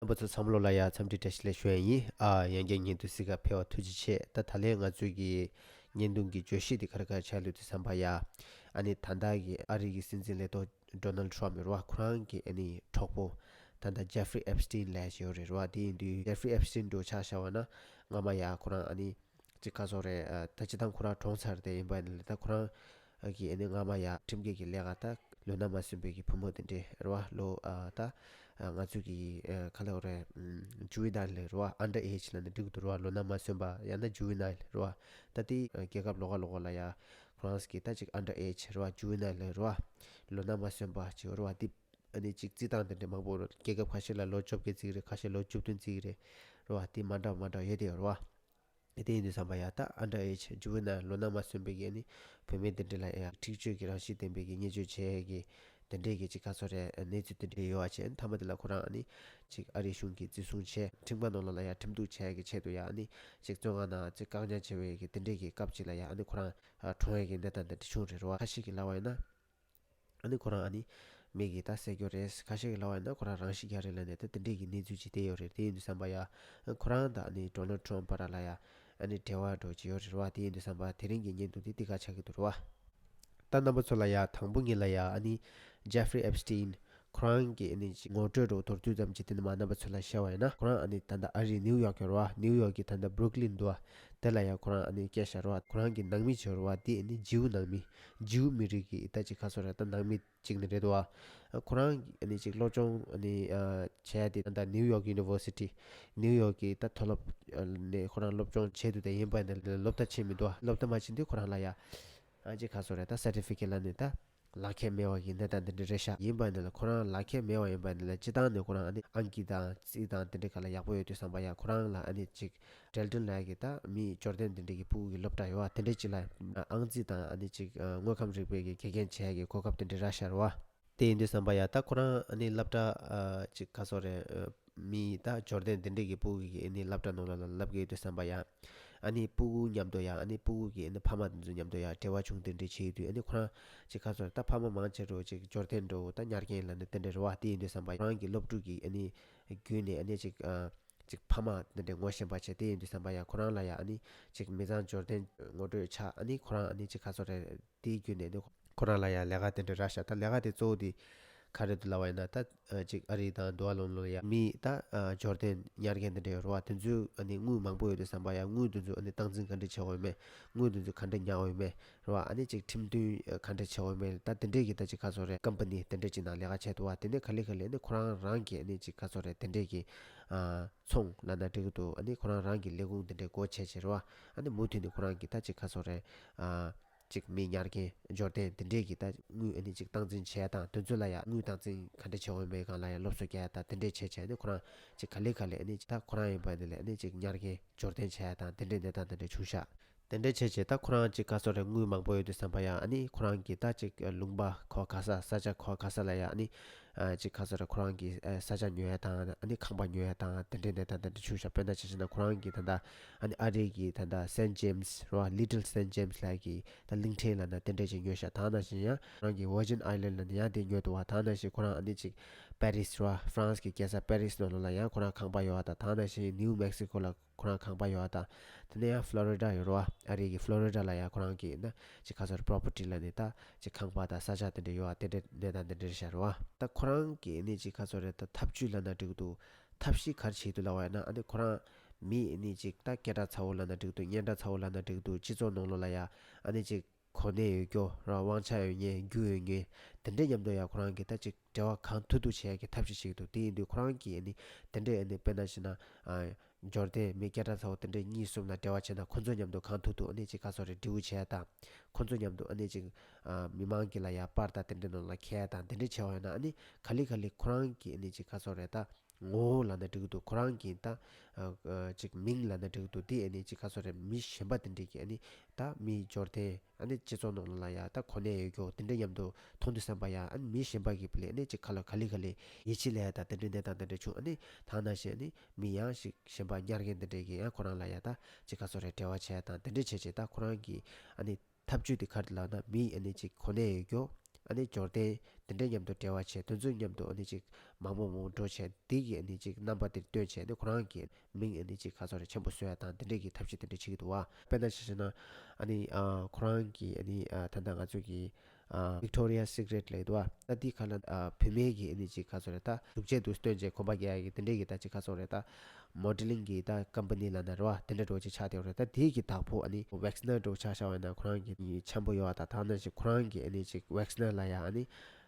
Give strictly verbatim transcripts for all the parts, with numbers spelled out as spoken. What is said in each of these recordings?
རྣམ་པ་ཚོ་ཚང་མ་ལོ་ལ་ཡ་འཚམས་འདྲི་བཀྲ་ཤིས་བདེ་ལེགས་ཞུ་ཡ་ཡིན། ཨ་ཡང་བསྐྱར་བརྙན་ཐུང་གཟིགས་ག་ཕེབས་པ་ཐུགས་རྗེ་ཆེ། ད་ད་ལན་ང་ཚོའི་གི་བརྙན་ཐུང་གི་བརྗོད་གཞི་དེ་ག་རེ་ག་རེ་ཆགས་ལུགས་དེ་བསམ་པ་ཡ། ཨ་ནི་ད་ལྟ་གི་ཨ་རི་གི་སྲིད་འཛིན་ལས་ཐོག་ཌོ་ནལ་ཊམ་རེད་བ། ཁོ་རང་གི་ཨ་ནི་གྲོགས་པོ་ད་ལྟ་ཇེ་ཧྥི་རི་ཨེབ་སི་ཊིན་ལབ་ཡ་ཅིག་ཡོད་རེད་བ། དེ་ཡིན་དུས་ཇེ་ཧྥི་རི་ཨེབ་སི་ཊིན་འདྲ་ཆ་བཞག་པ་ན་སྔ་མ་ཡ་ཁོ་རང་ཨ་ནི་ཅིག་ག་ཟེར་རེད། ཨ་ད་སྤྱིར་བཏང་ཁོ་རང་གྲོངས་ཚར་དེ་ཡིན་པ་ནི་ད་ཁོ་རང་གི་ཨ་ནི་སྔ་མ་ཡ་ཁྲིམས་འགལ་གྱི་ལས་ཀ་ད་ལོ་ན་མ་སོན་པའི་གི་བུ་མོ་དེ་འདྲས་རེད་བ། ལོ་ཨ་ད་ང་ཚོ་གི་ཨ་ག་ལབ་དགོས་རེད། ཨམ་ཇུ་ཝི་ནལ་རེད་བ། ཨན་ཌར་ཨེཇ་ལབ་ན་འགྲིག་འདུག་རེད་བ། ལོ་ན་མ་སོན་པ་ཡང་ན་ཇུ་ཝི་ནལ་རེད་བ། ད་དེ་ཨ་རྒྱལ་ཁབ་ལོགས་ཀ་ལོགས་ཀ་ལ་ཡ་ཁོ་རང་གི་ད་ཅིག་ཨན་ཌར་ཨེཇ་རེད་བ། ཇུ་ཝི་ནལ་རེད་བ། ལོ་ན་མ་སོན་པ་ཅིག་རེད་བ། དེ་ཨ་ནི་ཅིག་རྩིས་སྟངས་དེ་འདྲ་མང་པོ་རེད། རྒྱལ་ཁབ་ཁ་ཤས་ལ་ལོ་བཅོ་བརྒྱད་རྩིས་ཀྱི་རེད། ཁ་ཤས་ལོ་བཅུ་བདུན་རྩིས་ཀྱི་རེད། རེད་བ། དེ་མ་འདྲ་མ་འདྲ་ཡོད་དེ་ཡོད་རེད་བ། དེ་ཡིན་དུས་བསམ་པ་ཡ་ད་ཨན་ཌར་ཨེཇ་ཇུ་ཝི་ནལ་ལོ་ན་མ་སོན་པའི་གི་ཨ་ནི་བུད་མེད་དེ་འདྲ་ལ་ཡ་འཁྲིག་སྤྱོད་ཀྱི་རང་བཞིན་ལྡན་པའི་གི་བརྙས་བཅོས་བྱས་ཀྱི་དེ་འདྲས་ཀྱི་ཅིག་ག་ཟེར་རེད། གནས་ཚུལ་དེ་འདྲས་ཡོད་པ་བྱས། མཐའ་མ་དེ་ལ་ཁོ་རང་ཨ་ནི་ཅིག་ཨ་རིའི་གཞུང་གིས་འཛིན་བཟུང་བྱས། ཁྲིམས་ཁང་ནང་ལོགས་ལ་ཡ་ཁྲིམས་གཏུག་བྱས་ཀྱི་ཆེད་དུ་ཡ་ཨ་ནི་ཅིག་བཙོན་ཁང་ནང་ཅིག་བཀག་ཉར་བྱས་པའི་གི་དེ་འདྲས་ཀྱི་སྐབས་ཅིག་ལ་ཡ་ཨ་ནི་ཁོ་རང་ཨ་གྲོངས་ཡ་གི་གནས་སྟངས་དེ་འདྲ་བྱུང་རེད་བ། ཁ་ཤས་ཀྱིས་ལབ་པ་ཡིན་ན། ཨ་ནི་ཁོ་རང་ཨ་ནི་མི་གིས་ད་བསད་རྒྱུ་རེད། ཁ་ཤས་ཀྱིས་ལབ་པ་ཡིན་ན་ཁོ་རང་རང་ཤི་རྒྱག་རེད་ལབ་ནས་ད་དེ་འདྲས་ཀྱི་གནས་ཚུལ་ཅིག་བསྡད་ཡོད་རེད། དེ་ཡིན་དུས་བསམ་པ་ཡ་ཁོ་རང་དང་ཨ་ནི་ཌོ་ནལ་ཊམ་བར་ལ་ཡ་ཨ་ནི་འབྲེལ་བ་འདྲ་ཅིག་ཡོད་རེད་བ། དེ་ཡིན་དུས་བསམ་པ་དེ་རིང་གི་བརྙན་ཐུང་དེ་འདི་ག་ཆགས་ཀྱི་འདུག་རེད་བ། ད་རྣམ་པ་ཚོ་ལ་ཡ་དང་པོ་ཉིད་ལ་ཡ་ཨ་ནི་ཇེ་ཧྥི་རི་ཨེབ་སི་ཊིན་ཁོ་རང་གི་ཨ་ནི་ཅིག་ངོ་སྤྲོད་འདྲ་བོ་མདོར་བསྡུས་ཙམ་ཅིག་དེ་ནི་མ་རྣམ་པ་ཚོ་ལ་བཤད་པ་ཡིན་ན། ཁོ་རང་ཨ་ནི་ད་ལྟ་ཨ་རིའི་ནིའུ་ཡོག་ཡོད་རེད་བ། ནིའུ་ཡོག་གི་ད་ལྟ་བུ་རུག་ལིན་འདུག་བ། དེ་ལ་ཡ་ཁོ་རང་ཨ་ནི་སྐྱེས་ཤག་རེད་བ། ཁོ་རང་གི་ནང་མི་ཅིག་ཡོད་རེད་བ། དེ་ཨ་ནི་ཇིའུ་ནང་མི། ཇིའུ་མི་རིགས་ཀྱི་ད་ཅིག་ག་ཟེར་རེད། ད་ནང་མི་ཅིག་ནི་རེད་འདུག་བ། ཁོ་རང་ཨ་ནི་ཅིག་སློབ་སྦྱོང་ཨ་ནི་ཨ་བྱས་ཏེ་ད་ལྟ་ནིའུ་ཡོག་ཡུ་ནི་ཝར་སི་ཊི། ནིའུ་ཡོག་གི་ད་མཐོ་སློབ་ཨ་ནས་ཁོ་རང་སློབ་སྦྱོང་བྱས་འདུག་དེ་ཡིན་པ་ནི་སློབ་མཐར་ཕྱིན་མི་འདུག་བ། སློབ་མཐར་མ་ཕྱིན་དུས་ཁོ་རང་ལ་ཡ་ཨ་ཅིག་ག་ཟེར་རེད། ད་སར་ཊི་ཕི་ཀེཊ་ལབ་ནས་ད་ལག་ཁྱེར་མེད་པ་གི་གནས་སྟངས་འདི་འདྲ་རེད་ཤག་ཡིན་པ་ནི་ལ་ཁོ་རང་ལག་ཁྱེར་མེད་པ་ཡིན་པ་ནི་ལ་སྤྱིར་བཏང་ནས་ཁོ་རང་ཨ་ནི་ཨང་ཀི་དང་རྩིས་དང་དེ་འདྲའི་སྒང་ལ་ཡག་པོ་ཡོད་དུས་བསམ་པ་ཡ། ཁོ་རང་ལ་ཨ་ནི་ཅིག་ཌེལ་ཊོན་ལབ་ཡ་གི་ད་མི་འབྱོར་ལྡན་དེ་འདྲའི་གི་ཕྲུ་གུ་གི་སློབ་གྲྭ་ཡོད་བ། དེ་འདྲའི་ཅིག་ལ་ཨང་རྩིས་དང་ཨ་ནི་ཅིག་དངོས་ཁམས་རིག་པའི་གི་དགེ་རྒན་བྱེད་ཡ་གི་གོ་སྐབས་དེ་འདྲ་རག་ཤག་རེད་བ། དེ་ཡིན་དུས་བསམ་པ་ཡ་ད་ཁོ་རང་ཨ་ནི་སློབ་གྲྭ་ཨ་ཅིག་ག་ཟེར་རེད། མི་ད་འབྱོར་ལྡན་དེ་འདྲའི་གི་ཕྲུ་གུ་གི་ཨ་ནི་སློབ་གྲྭ་ནང་ལ་ལ་སློབ་གི་ཡོད་དུས་བསམ་པ་ཡ། ཨ་ནི་ཕྲུ་གུ་མཉམ་དུ་ཡ་ཨ་ནི་ཕྲུ་གུ་གི་ཨ་ནི་ཕ་མ་དེ་ཚོ་མཉམ་དུ་ཡ་འབྲེལ་བ་བྱུང་དེ་འདྲ་བྱེད་ཡོད་དུས། ཨ་ནི་ཁོ་རང་ཅིག་ག་ཟེར་རེད། ད་ཕ་མ་མང་ཆེ་རུ་ཅིག་འབྱོར་ལྡན་འདྲ་བོ་ད་ཉར་མཁན་ལབ་ནས་དེ་འདྲ་རེད་བ། དེ་ཡིན་དུས་བསམ་པ་ཁོ་རང་གི་སློབ་ཕྲུག་གི་ཨ་ནི་བརྒྱུད་ནས་ཨ་ནི་ཅིག་ཨ་ཅིག་ཕ་མ་དེ་འདྲ་ངོ་ཤེས་པ་བྱས། དེ་ཡིན་དུས་བསམ་པ་ཡ་ཁོ་རང་ལ་ཡ་ཨ་ནི་ཅིག་མི་ཚང་འབྱོར་ལྡན་ངོ་སྤྲོད་ཆགས། ཨ་ནི་ཁོ་རང་ཨ་ནི་ཅིག་ག་ཟེར་རེད། དེའི་བརྒྱུད་ནས་ནི་ཁོ་རང་ལ་ཡ་ལས་ཀ་དེ་འདྲ་རག་ཤག་ད་ལས་ཀ་དེ་གཙོ་བོ་དེ་ག་རེ་འདུག་ལབ་པ་ཡིན་ན། ད་ཨ་ཅིག་ཨ་རི་དང་འདུ་བ་ལོང་ལོང་ལ་ཡ་མི་ད་ཨ་འབྱོར་ལྡན་ཉར་མཁན་དེ་འདྲ་ཡོད་རེད་བ། དེ་ཚོས་ཨ་ནི་དངུལ་མང་པོ་ཡོད་དུས་བསམ་པ་ཡ་དངུལ་དེ་ཚོ་ཨ་ནི་སྟངས་འཛིན་ག་འདྲ་བྱེད་དགོས་ཡོད་མེད། དངུལ་དེ་ཚོ་ག་འདྲ་ཉར་དགོས་ཡོད་མེད་རེད་བ། ཨ་ནི་ཅིག་ཁྲིམས་མཐུན་ཨ་ག་འདྲ་བྱེད་དགོས་ཡོད་མེད། ད་དེ་འདྲས་ཀྱི་ད་ཅིག་ག་ཟེར་རེད། ཀམ་པ་ནི་དེ་འདྲས་ཅིག་ནང་ལས་ཀ་བྱས་འདུག་བ། དེ་ནས་ག་ལེ་ག་ལེ་ཨ་ནི་ཁོ་རང་རང་གི་ཨ་ནི་ཅིག་ག་ཟེར་རེད། དེ་འདྲས་ཀྱི་ཨ་ཚོང་ལབ་ན་འགྲིག་གི་འདུག་ཨ་ནི་ཁོ་རང་རང་གི་ལས་ཁུངས་དེ་འདྲས་སྒོ་ཕྱེ་བྱས་རེད་བ། ཨ་ནི་མུ་མཐུད་ནས་ཁོ་རང་གི་ད་ཅིག་ག་ཟེར་རེད། ཨ་ཅིག་མི་ཉར་མཁན་འབྱོར་ལྡན་དེ་འདྲས་ཀྱི་ད་དངུལ་ཨ་ནི་ཅིག་སྟངས་འཛིན་བྱས་དང་། དེ་ཚོ་ལ་ཡ་དངུལ་སྟངས་འཛིན་ག་འདྲས་བྱེད་དགོས་མེད་སྒང་ལ་ཡ་སློབ་གསོ་རྒྱག་ཡ་དང་དེ་འདྲས་བྱས་བྱས། ཨ་ནི་ཁོ་རང་ཅིག་ག་ལེ་ག་ལེ་ཨ་ནི་ད་ཁོ་རང་ཡིན་པ་ནི་ལས་ཨ་ནི་ཅིག་ཉར་མཁན་འབྱོར་ལྡན་བྱས་ཡ་དང་དེ་འདྲས་གནས་སྟངས་དེ་འདྲས་བྱུང་ཤག་དེ་འདྲས་བྱས་བྱས་ད་ཁོ་རང་ཅིག་ག་ཟེར་རེད། དངུལ་མང་པོ་ཡོད་དུས་བསམ་པ་ཡ་ཨ་ནི་ཁོ་རང་གི་ད་ཅིག་ལུང་པ་གོ་ག་ས་ས་ཆ་གོ་ག་ས་ལ་ཡ་ཨ་ནི་ཨ་ཅིག་ག་ཟེར་རེད། ཁོ་རང་གི་ཨ་ས་ཆ་ཉོ་ཡ་དང་ཨ་ནི་ཁང་པ་ཉོ་ཡ་དང་དེ་འདྲས་གནས་སྟངས་དེ་འདྲས་བྱུང་ཤག་དཔེར་ན་ཆ་བཞག་ན་ཁོ་རང་གི་ད་ལྟ་ཨ་ནི་ཨ་རི་གི་ད་ལྟ་སེན་ཇེམ་སི་རེད་བ། ལི་ཊལ་སེན་ཇེམ་སི་ལབ་ཀྱི་ད་གླིང་ཕྲན་ལབ་ན་དེ་འདྲས་ཅིག་ཉོས་ཤག་དེ་ནང་བཞིན་ཡང་ཁོ་རང་གི་ཝར་ཇིན་ཨའི་ལེན་ཌ་ལབ་ན་ཡང་དེ་ཉོས་འདུག་བ། དེ་ནང་བཞིན་ཁོ་རང་ཨ་ནི་ཅིག་པེ་རིས་རེད་བ། ཧྥ་རན་སི་གི་རྒྱལ་ས་པེ་རིས་ནང་ལོགས་ལ་ཡང་ཁོ་རང་ཁང་པ་ཡོད་བ་དང་། དེ་ནང་བཞིན་ནིའུ་མེག་སི་ཀོ་ལ་ཁོ་རང་ཁང་པ་ཡོད་བ་དང་། དེ་ནས་ཡང་ཕློ་རི་ཌ་ཡོད་རེད་བ། ཨ་རི་གི་ཕློ་རི་ཌ་ལ་ཡང་ཁོ་རང་གི་ན་ཅིག་ག་ཟེར་པོ་རོ་པར་ཊི་ལབ་ནས་ད་ཅིག་ཁང་པ་དང་ས་ཆ་དེ་འདྲ་ཡོད་བ། དེ་འདྲ་གནས་སྟངས་དེ་འདྲ་རེད་ཤག་རེད་བ། ད་ཁོ་རང་གི་ནི་ཅིག་ག་ཟེར་རེད། ད་ཐབས་ཇུས་ལབ་ན་འགྲིག་འདུག་ཐབས་ཤེས་ག་རེ་བྱེད་འདུག་ལབ་པ་ཡིན་ན། ཨ་ནི་ཁོ་རང་མི་ནི་ཅིག་ད་སྐད་གྲགས་ཚ་བོ་ལབ་ན་འགྲིག་འདུག་སྙན་གྲགས་ཚ་བོ་ལབ་ན་འགྲིག་འདུག་སྤྱི་ཚོགས་ནང་ལོགས་ལ་ཡ་ཨ་ནི་ཅིག་གོ་གནས་ཡོད་རྒྱུ་ར། དབང་ཆ་ཡོད་མཁན། རྒྱུ་ཡོད་མཁན་དེ་འདྲའི་མཉམ་དུ་ཡ་ཁོ་རང་གིས་ད་ཅིག་འབྲེལ་བ་གང་ཐུབ་ཐུབ་བྱེད་ཡ་གི་ཐབས་ཤེས་བྱེད་ཀྱི་འདུག་དེ་ཡིན་དུས་ཁོ་རང་གིས་ཨ་ནི་དེ་འདྲའི་ཨ་ནི་དཔེར་ན་བྱས་ན་ཨ་འབྱོར་ལྡན་མི་སྐད་གྲགས་ཚ་བོ་དེ་འདྲའི་གཉིས་གསུམ་ལ་འབྲེལ་བ་བྱས་ན་ཁོ་ཚོ་མཉམ་དུ་གང་ཐུབ་ཐུབ་ཨ་ནི་ཅིག་ག་ཟེར་རེད། འབྲེལ་བ་བྱེད་ཡ་དང་། ཁོ་ཚོ་མཉམ་དུ་ཨ་ནི་ཅིག་ཨ་མི་མང་གི་ལ་ཡ་པར་དང་དེ་འདྲའི་ནང་ལ་འཁྱེར་ཡ་དང་དེ་འདྲའི་བྱས་པ་ཡིན་ན། ཨ་ནི་ག་ལེ་ག་ལེ་ཁོ་རང་གིས་ཨ་ནི་ཅིག་ག་ཟེར་རེད། ད་ངོ་བོ་ལབ་ན་འགྲིག་གི་འདུག་ཁོ་རང་གི་ད་ཨ་ཨ་ཅིག་མིང་ལབ་ན་འགྲིག་གི་འདུག་དེ་ཨ་ནི་ཅིག་ག་ཟེར་རེད། མི་གཞན་པ་དེ་འདྲས་ཀྱིས་ཨ་ནི་ད་མི་འབྱོར་ལྡན་ཨ་ནི་སྤྱི་ཚོགས་ནང་ལ་ཡ་ད་གོ་གནས་ཡོད་རྒྱུ་དེ་འདྲ་མཉམ་དུ་མཐོང་དུས་བསམ་པ་ཡ། ཨ་ནི་མི་གཞན་པ་གིས་ཕ་ལས་ཨ་ནི་ཅིག་ཁ་ལ་ག་ལེ་ག་ལེ་ཡིད་ཆེས་ལས་ཡ་དང་དེ་འདྲའི་གནས་སྟངས་དེ་འདྲ་བྱུང་། ཨ་ནི་ད་ནང་བཞིན་ཨ་ནི་མི་ཡང་ཞིག་གཞན་པ་ཉར་མཁན་དེ་འདྲས་ཀྱིས་ཡང་ཁོ་རང་ལ་ཡ་ད་ཅིག་ག་ཟེར་རེད། འབྲེལ་བ་བྱེད་ཡ་དང་དེ་འདྲ་བྱས་བྱས། ད་ཁོ་རང་གི་ཨ་ནི་ཐབས་ཇུས་དེ་ག་རེ་ལབ་ན། མི་ཨ་ནི་ཅིག་གོ་གནས་ཡོད་རྒྱུ། ཨ་ནི་འབྱོར་ལྡན་དེ་འདྲའི་མཉམ་དུ་འབྲེལ་བ་བྱས། དེ་ཚོའི་མཉམ་དུ་ཨ་ནི་ཅིག་མང་པོ་མང་པོ་འགྲོ་བྱས། དེ་གི་ཨ་ནི་ཅིག་རྣམ་པ་དེ་སྟོན་བྱས་ནས་ཁོ་རང་གི་མིང་ཨ་ནི་ཅིག་ག་ཚོད་རེད་ཆེན་པོ་བཟོ་ཡ་དང་དེ་འདྲའི་གི་ཐབས་ཤེས་དེ་འདྲ་བྱེད་ཀྱི་འདུག་བ། དཔེར་ན་ཆ་བཞག་ན་ཨ་ནི་ཨ་ཁོ་རང་གི་ཨ་ནི་ཨ་ད་ལྟ་ང་ཚོ་གི་ཨ་Victoria's Secret ལབ་འདུག་བ། ད་དེའི་ཁ་ལ་ཨ་བུད་མེད་ཀྱི་ཨ་ནི་ཅིག་ག་ཚོད་རེད། ད་གཟུགས་བྱད་དུ་སྟོན་བྱས་གོམ་པ་རྒྱག་ཡ་གི་དེ་འདྲའི་གི་ད་ཅིག་ག་ཚོད་རེད། ད་མོ་ཌེ་ལིང་གི་ད་ཀམ་པ་ནི་ལབ་ན་རེད་བ། དེ་འདྲ་འདྲ་བོ་ཅིག་ཆགས་བསྡད་ཡོད་རེད། ད་དེའི་གི་བདག་པོ་ཨ་ནི་ཝེག་སི་ནར་འདྲ་བོ་ཆ་བཞག་པ་ཡིན་ན་ཁོ་རང་གི་ཆེན་པོ་ཡོད་བ། ད་ད་ནང་བཞིན་ཁོ་རང་གི་ཨ་ནི་ཅིག་ཝེག་སི་ནར་ལ་ཡ་ཨ་ནི་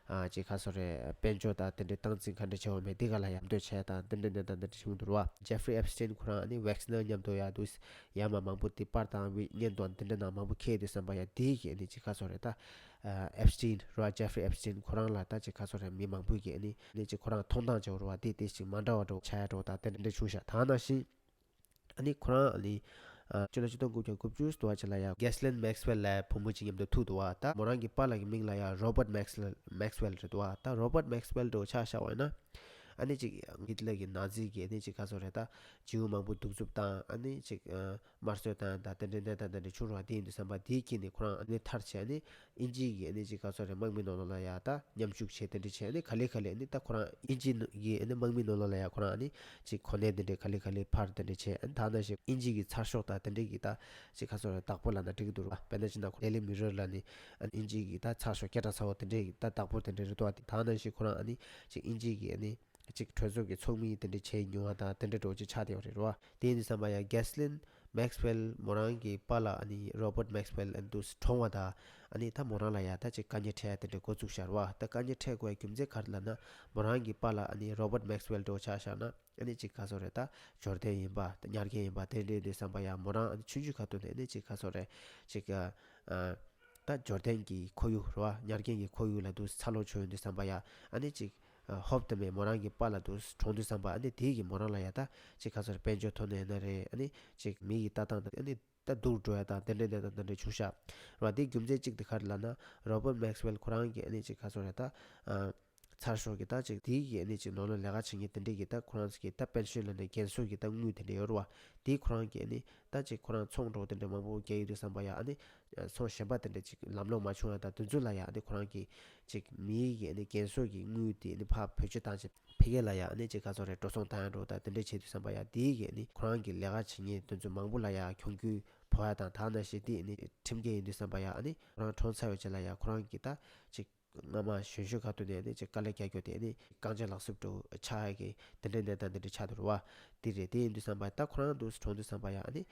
ཨ་ཅིག་ག་ཚོད་རེད། དཔལ་འབྱོར་དང་དེ་འདྲའི་སྟངས་འཛིན་ག་འདྲ་བྱས་ཡོད་མེད་དེ་ག་ལ་ཡ་མདོ་བྱས་དང་དེ་འདྲ་གནས་སྟངས་དེ་འདྲ་བྱུང་འདུག་བ། ཇེ་ཕི་རི་ཨེབ་སི་ཊིན་ཁོ་རང་ཨ་ནི་ཝེག་སི་ནར་མཉམ་དུ་ཡ་དུས་ཡ་མ་མང་པོ་དེ་པར་དང་བི་བརྙན་ཐུང་དེ་འདྲ་ནང་མང་པོ་ཁེལ་དུས་ཙམ་པ་ཡ་དེའི་གི་ཨ་ནི་ཅིག་ག་ཚོད་རེད། ད་ཨེབ་སི་ཊིན་རེད་བ། ཇེ་ཕི་རི་ཨེབ་སི་ཊིན་ཁོ་རང་ལ་ད་ཅིག་ག་ཚོད་རེད། མི་མང་པོས་གི་ཨ་ནི་ཨ་ནི་ཅིག་ཁོ་རང་མཐོང་སྟངས་བྱས་རེད་བ། དེ་དེ་ཅིག་མ་འདྲ་བ་འདྲ་བོ་ཆགས་ཡ་འདྲ་བོ་དང་དེ་འདྲ་འདྲ་བྱུང་ཤག་ད་ནང་བཞིན་ཨ་ནི་ཁོ་རང་ཨ་ནི་ཨ་སྤྱི་ལོ་ཆིག་སྟོང་དགུ་བརྒྱ་དགུ་བཅུ་ཟེར་བ་ཅིག་ལ་ཡ་གེ་སི་ལིན་མེག་སི་ཝེལ་ལབ་བུ་མོ་ཅིག་མཉམ་དུ་ཐུག་འདུག་བ། ད་མོ་རང་གི་པཱ་ལགས་ཀྱི་མིང་ལ་ཡ་རོ་བར་ཊི་མེག་སི་ཝེལ་མེག་སི་ཝེལ་རེད་འདུག་བ། ད་རོ་བར་ཊི་མེག་སི་ཝེལ་འདྲ་བོ་ཆ་བཞག་པ་ཡིན་ན་ཨ་ནི་ཅིག་ཧི་ཊི་ལར་གྱི་ནཱ་ཛི་གི་ཨ་ནི་ཅིག་ག་ཚོད་རེད། ད་ཇིའུ་མང་པོ་གདུག་རྩུབ་བཏང་། ཨ་ནི་ཅིག་ཨ་དམར་གསོད་བཏང་དང་དེ་འདྲའི་གནས་སྟངས་དེ་འདྲ་བྱུང་རེད་བ། དེ་ཡིན་དུས་ཙམ་པ་དེའི་དཀྱིལ་ནས་ཁོ་རང་ཨ་ནི་ཐར་བྱས། ཨ་ནི་དབྱིན་ཇི་གི་ཨ་ནི་ཅིག་ག་ཚོད་རེད། དམག་མི་ནང་ལོགས་ལ་ཡ་ད་མཉམ་ཞུགས་བྱས་དེ་འདྲ་བྱས། ཨ་ནི་ག་ལེ་ག་ལེ་ཨ་ནི་ད་ཁོ་རང་དབྱིན་ཇི་གི་ཨ་ནི་དམག་མི་ནང་ལོགས་ལ་ཡ་ཁོ་རང་ཨ་ནི་ཅིག་གོ་གནས་དེ་འདྲ་ག་ལེ་ག་ལེ་འཕར་དེ་འདྲ་བྱས། ཨ་ནི་ད་ནང་བཞིན་དབྱིན་ཇི་གི་ཚགས་ཤོག་དང་དེ་འདྲ་གི་ད་ཅིག་ག་ཚོད་རེད། བདག་པོ་ལབ་ན་འགྲིག་གི་འདུག་རེད་བ། དཔེར་ན་ཅིག་ན་ཁོ་ཌེ་ལི་མི་རར་ལབ་ནི་ཨ་ནི་དབྱིན་ཇི་གི་ད་ཚགས་ཤོག་སྐད་གྲགས་ཚ་བོ་དེ་འདྲ་གི་ད་བདག་པོ་དེ་འདྲ་རེད་འདུག་བ། ད་ནང་བཞིན་ཁོ་རང་ཨ་ནི་ཅིག་དབྱིན་ཇི་གི་ཨ་ནི་ཅིག་གྲོས་ཚོགས་ཀྱི་ཚོགས་མི་དེ་འདྲ་བྱས་མྱོང་བ་དང་དེ་འདྲ་འདྲ་བོ་ཅིག་ཆགས་བསྡད་ཡོད་རེད་རེད་བ། དེ་ཡིན་དུས་ཙམ་པ་ཡ་གེ་སི་ལིན་མེག་སི་ཝེལ་མོ་རང་གི་པཱ་ལགས་ཨ་ནི་རོ་བར་ཊི་མེག་སི་ཝེལ་ཨ་ནི་དུས་གྲོངས་པ་དང་ཨ་ནི་ད་མོ་རང་ལ་ཡ་ད་ཅིག་དཀའ་ངལ་འཕྲད་ཡ་དེ་འདྲ་འགོ་བཙུགས་ཤག་རེད་བ། ད་དཀའ་ངལ་འཕྲད་དགོས་ཡ་རྒྱུ་མཚན་ག་རེ་ལབ་ན་མོ་རང་གི་པཱ་ལགས་ཨ་ནི་རོ་བར་ཊི་མེག་སི་ཝེལ་འདྲ་བོ་ཆ་བཞག་ན་ཨ་ནི་ཅིག་ག་ཚོད་རེད། ད་འབྱོར་ལྡན་ཡིན་པ་ད་ཉར་མཁན་ཡིན་པ་དེ་འདྲ་ཡིན་དུས་ཙམ་པ་ཡ་མོ་རང་ཨ་ནི་ཆུང་ཆུང་ཁ་ཐུག་ནས་ཨ་ནི་ཅིག་ག་ཚོད་རེད། ཅིག་ཨ་ཨ་ད་འབྱོར་ལྡན་གྱི་ཁོར་ཡུག་རེད་བ། ཉར་མཁན་གྱི་ཁོར་ཡུག་ལ་དུས་འཚར་ལོངས་བྱུང་ཡོང་དུས་ཙམ་པ་ཡ་ཨ་ནི་ཅིག་ཨ་ཧོབ་ཏེ་མེད་མོ་རང་གི་པཱ་ལགས་དུས་གྲོངས་དུས་ཙམ་པ་ཨ་ནི་དེ་གི་མོ་རང་ལ་ཡ་ད་ཅིག་ག་ཚོད་རེད། དཔལ་འབྱོར་ཐོག་ནས་ཡིན་ན་རེད། ཨ་ནི་ཅིག་མི་ཡི་ལྟ་སྟངས་དང་ཨ་ནི་ད་སྡུག་འགྲོ་ཡ་དང་དེ་འདྲ་དེ་དང་དེ་འདྲ་བྱུང་ཤག་རེད་བ། དེ་རྒྱུ་མཚན་གཅིག་དེ་ག་རེ་ལབ་ན་རོ་བར་ཊི་མེག་སི་ཝེལ་ཁོ་རང་གི་ཨ་ནི་ཅིག་ག་ཚོད་རེད། ད་ཨ་ཚགས་ཤོག་གི་ད་ཅིག་དེའི་གི་ཨ་ནི་ཅིག་ནང་ལོགས་ལས་ཀ་བྱེད་མཁན་དེ་འདྲས་ཀྱི་ད་ཁོ་རང་ཚོ་གི་ད་པེན་ཤོན་ལབ་ནས་རྒན་གསོ་གི་ད་དངུལ་དེ་འདྲས་ཡོད་རེད་བ། དེ་ཁོ་རང་གི་ཨ་ནི་ད་ཅིག་ཁོ་རང་ཚོང་འགྲོ་དེ་འདྲས་མང་པོ་རྒྱག་ཡོད་དུས་ཙམ་པ་ཡ་ཨ་ནི་ཚོང་གཞན་པ་དེ་འདྲས་ཅིག་ལམ་ལྷོང་མ་བྱུང་ཡ་ད་དེ་ཚོ་ལ་ཡ་ཨ་ནི་ཁོ་རང་གི་ཅིག་མིའི་གི་ཨ་ནི་རྒན་གསོ་གི་དངུལ་དེ་ཨ་ནི་ཕར་བེད་སྤྱོད་བཏང་བྱས་ཕ་གི་ལ་ཡ་ཨ་ནི་ཅིག་ག་ཚོད་རེད། འགྲོ་སོང་བཏང་ཡ་འགྲོ་ད་དེ་འདྲས་བྱེད་དུས་ཙམ་པ་ཡ་དེའི་གི་ཨ་ནི་ཁོ་རང་གི་ལས་ཀ་བྱེད་མཁན་དེ་ཚོ་མང་པོ་ལ་ཡ་གྱོང་གུན་ཕོག་ཡ་དང་ད་ནང་བཞིན་དེ་ཨ་ནི་ཁྲིམས་འགལ་ཡིན་དུས་ཙམ་པ་ཡ་ཨ་ནི་ཁོ་རང་གྲོངས་ཚར་བའི་རྗེས་ལ་ཡ་ཁོ་རང་གི་ད་ཅིག་སྔ་མ་གཞོན་གཞོན་ཁ་ཐུག་ནས་ནི་ཅིག་དཀའ་ལས་རྒྱག་རྒྱུ་དེ་ནི་རྐང་ཆ་ལག་སུབ་འགྲོ་ཆགས་ཀྱི་དེ་འདྲའི་གནས་སྟངས་དེ་འདྲ་ཆགས་འདུག་རེད་བ། དེ་རེད། དེ་ཡིན་དུས་ཙམ་པ་ད་ཁོ་རང་དུ་གྲོངས་དུས་ཙམ་པ་ཡ་ཨ་ནི་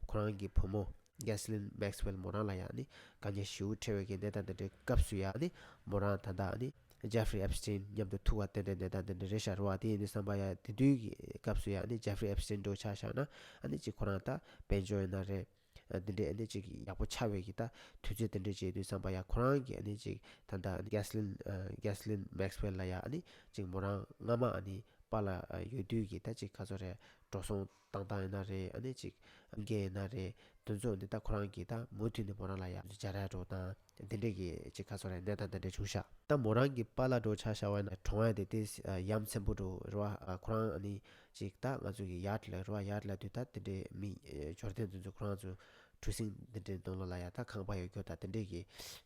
ཁོ་རང་གི་བུ་མོ་གེ་སི་ལིན་མེག་སི་ཝེལ་མོ་རང་ལ་ཡ་ཨ་ནི་དཀའ་ངལ་ཞེ་པོ་འཕྲད་པའི་གི་གནས་སྟངས་དེ་འདྲའི་སྐབས་སུ་ཡ་ཨ་ནི་མོ་རང་ད་ལྟ་ཨ་ནི་ཇེ་ཕི་རི་ཨེབ་སི་ཊིན་མཉམ་དུ་ཐུག་པ་དེ་འདྲའི་གནས་སྟངས་དེ་འདྲ་རེད་ཤག་རེད་བ། དེ་ཡིན་དུས་ཙམ་པ་ཡ་དེ་དུས་ཀྱི་སྐབས་སུ་ཡ་ཨ་ནི་ཇེ་ཕི་རི་ཨེབ་སི་ཊིན་འགྲོ་ཆ་བཞག་ན་ཨ་ནི་ཅིག་ཁོ་རང་ད་དཔལ་འབྱོར་ཡིན་ན་རེད། འདི་འདྲའི་ཨ་ནི་ཅིག་ཡག་པོ་ཆགས་པའི་གི་ད་དུས་ཚོད་དེ་འདྲ་བྱེད་དུས་ཙམ་པ་ཡ་ཁོ་རང་གི་ཨ་ནི་ཅིག་ད་ལྟ་གེ་སི་ལིན་གེ་སི་ལིན་མེག་སི་ཝེལ་ལ་ཡ་ཨ་ནི་ཅིག་མོ་རང་སྔ་མ་ཨ་ནི་པཱ་ལགས་ཡོད་དུས་ཀྱི་ད་ཅིག་ག་ཚོད་རེད། འགྲོ་སོང་བཏང་སྟངས་ཡིན་ན་རེད། ཨ་ནི་ཅིག་འགན་ཡིན་ན་རེད། དེ་ཚོ་ནི་ད་ཁོ་རང་གི་ད་མུ་མཐུད་ནས་མོ་རང་ལ་ཡ་སྦྱར་ཡ་འགྲོ་དང་དེ་འདྲའི་གི་ཅིག་ག་ཚོད་རེད། གནས་སྟངས་དེ་འདྲ་བྱུང་ཤག་ད་མོ་རང་གི་པཱ་ལགས་འགྲོ་ཆ་བཞག་པ་ཡིན་ན་གྲོངས་ཡ་དེ་དེ་ཡ་མཚན་པོ་འགྲོ་རེད་བ། ཁོ་རང་ཨ་ནི་ཅིག་ད་ང་ཚོ་གི་ཡཱཊ་ལ་རེད་བ། ཡཱཊ་ལ་དུས་ད་དེ་འདྲའི་མི་འབྱོར་ལྡན་དེ་ཚོ་ཁོ་རང་ཚོ་གྲུ་གཟིངས་འདི་འདྲའི་ནང་ལོགས་ལ་ཡ་ད་ཁང་པ་ཡོད་རྒྱུ་ད་དེ་འདྲའི་གི་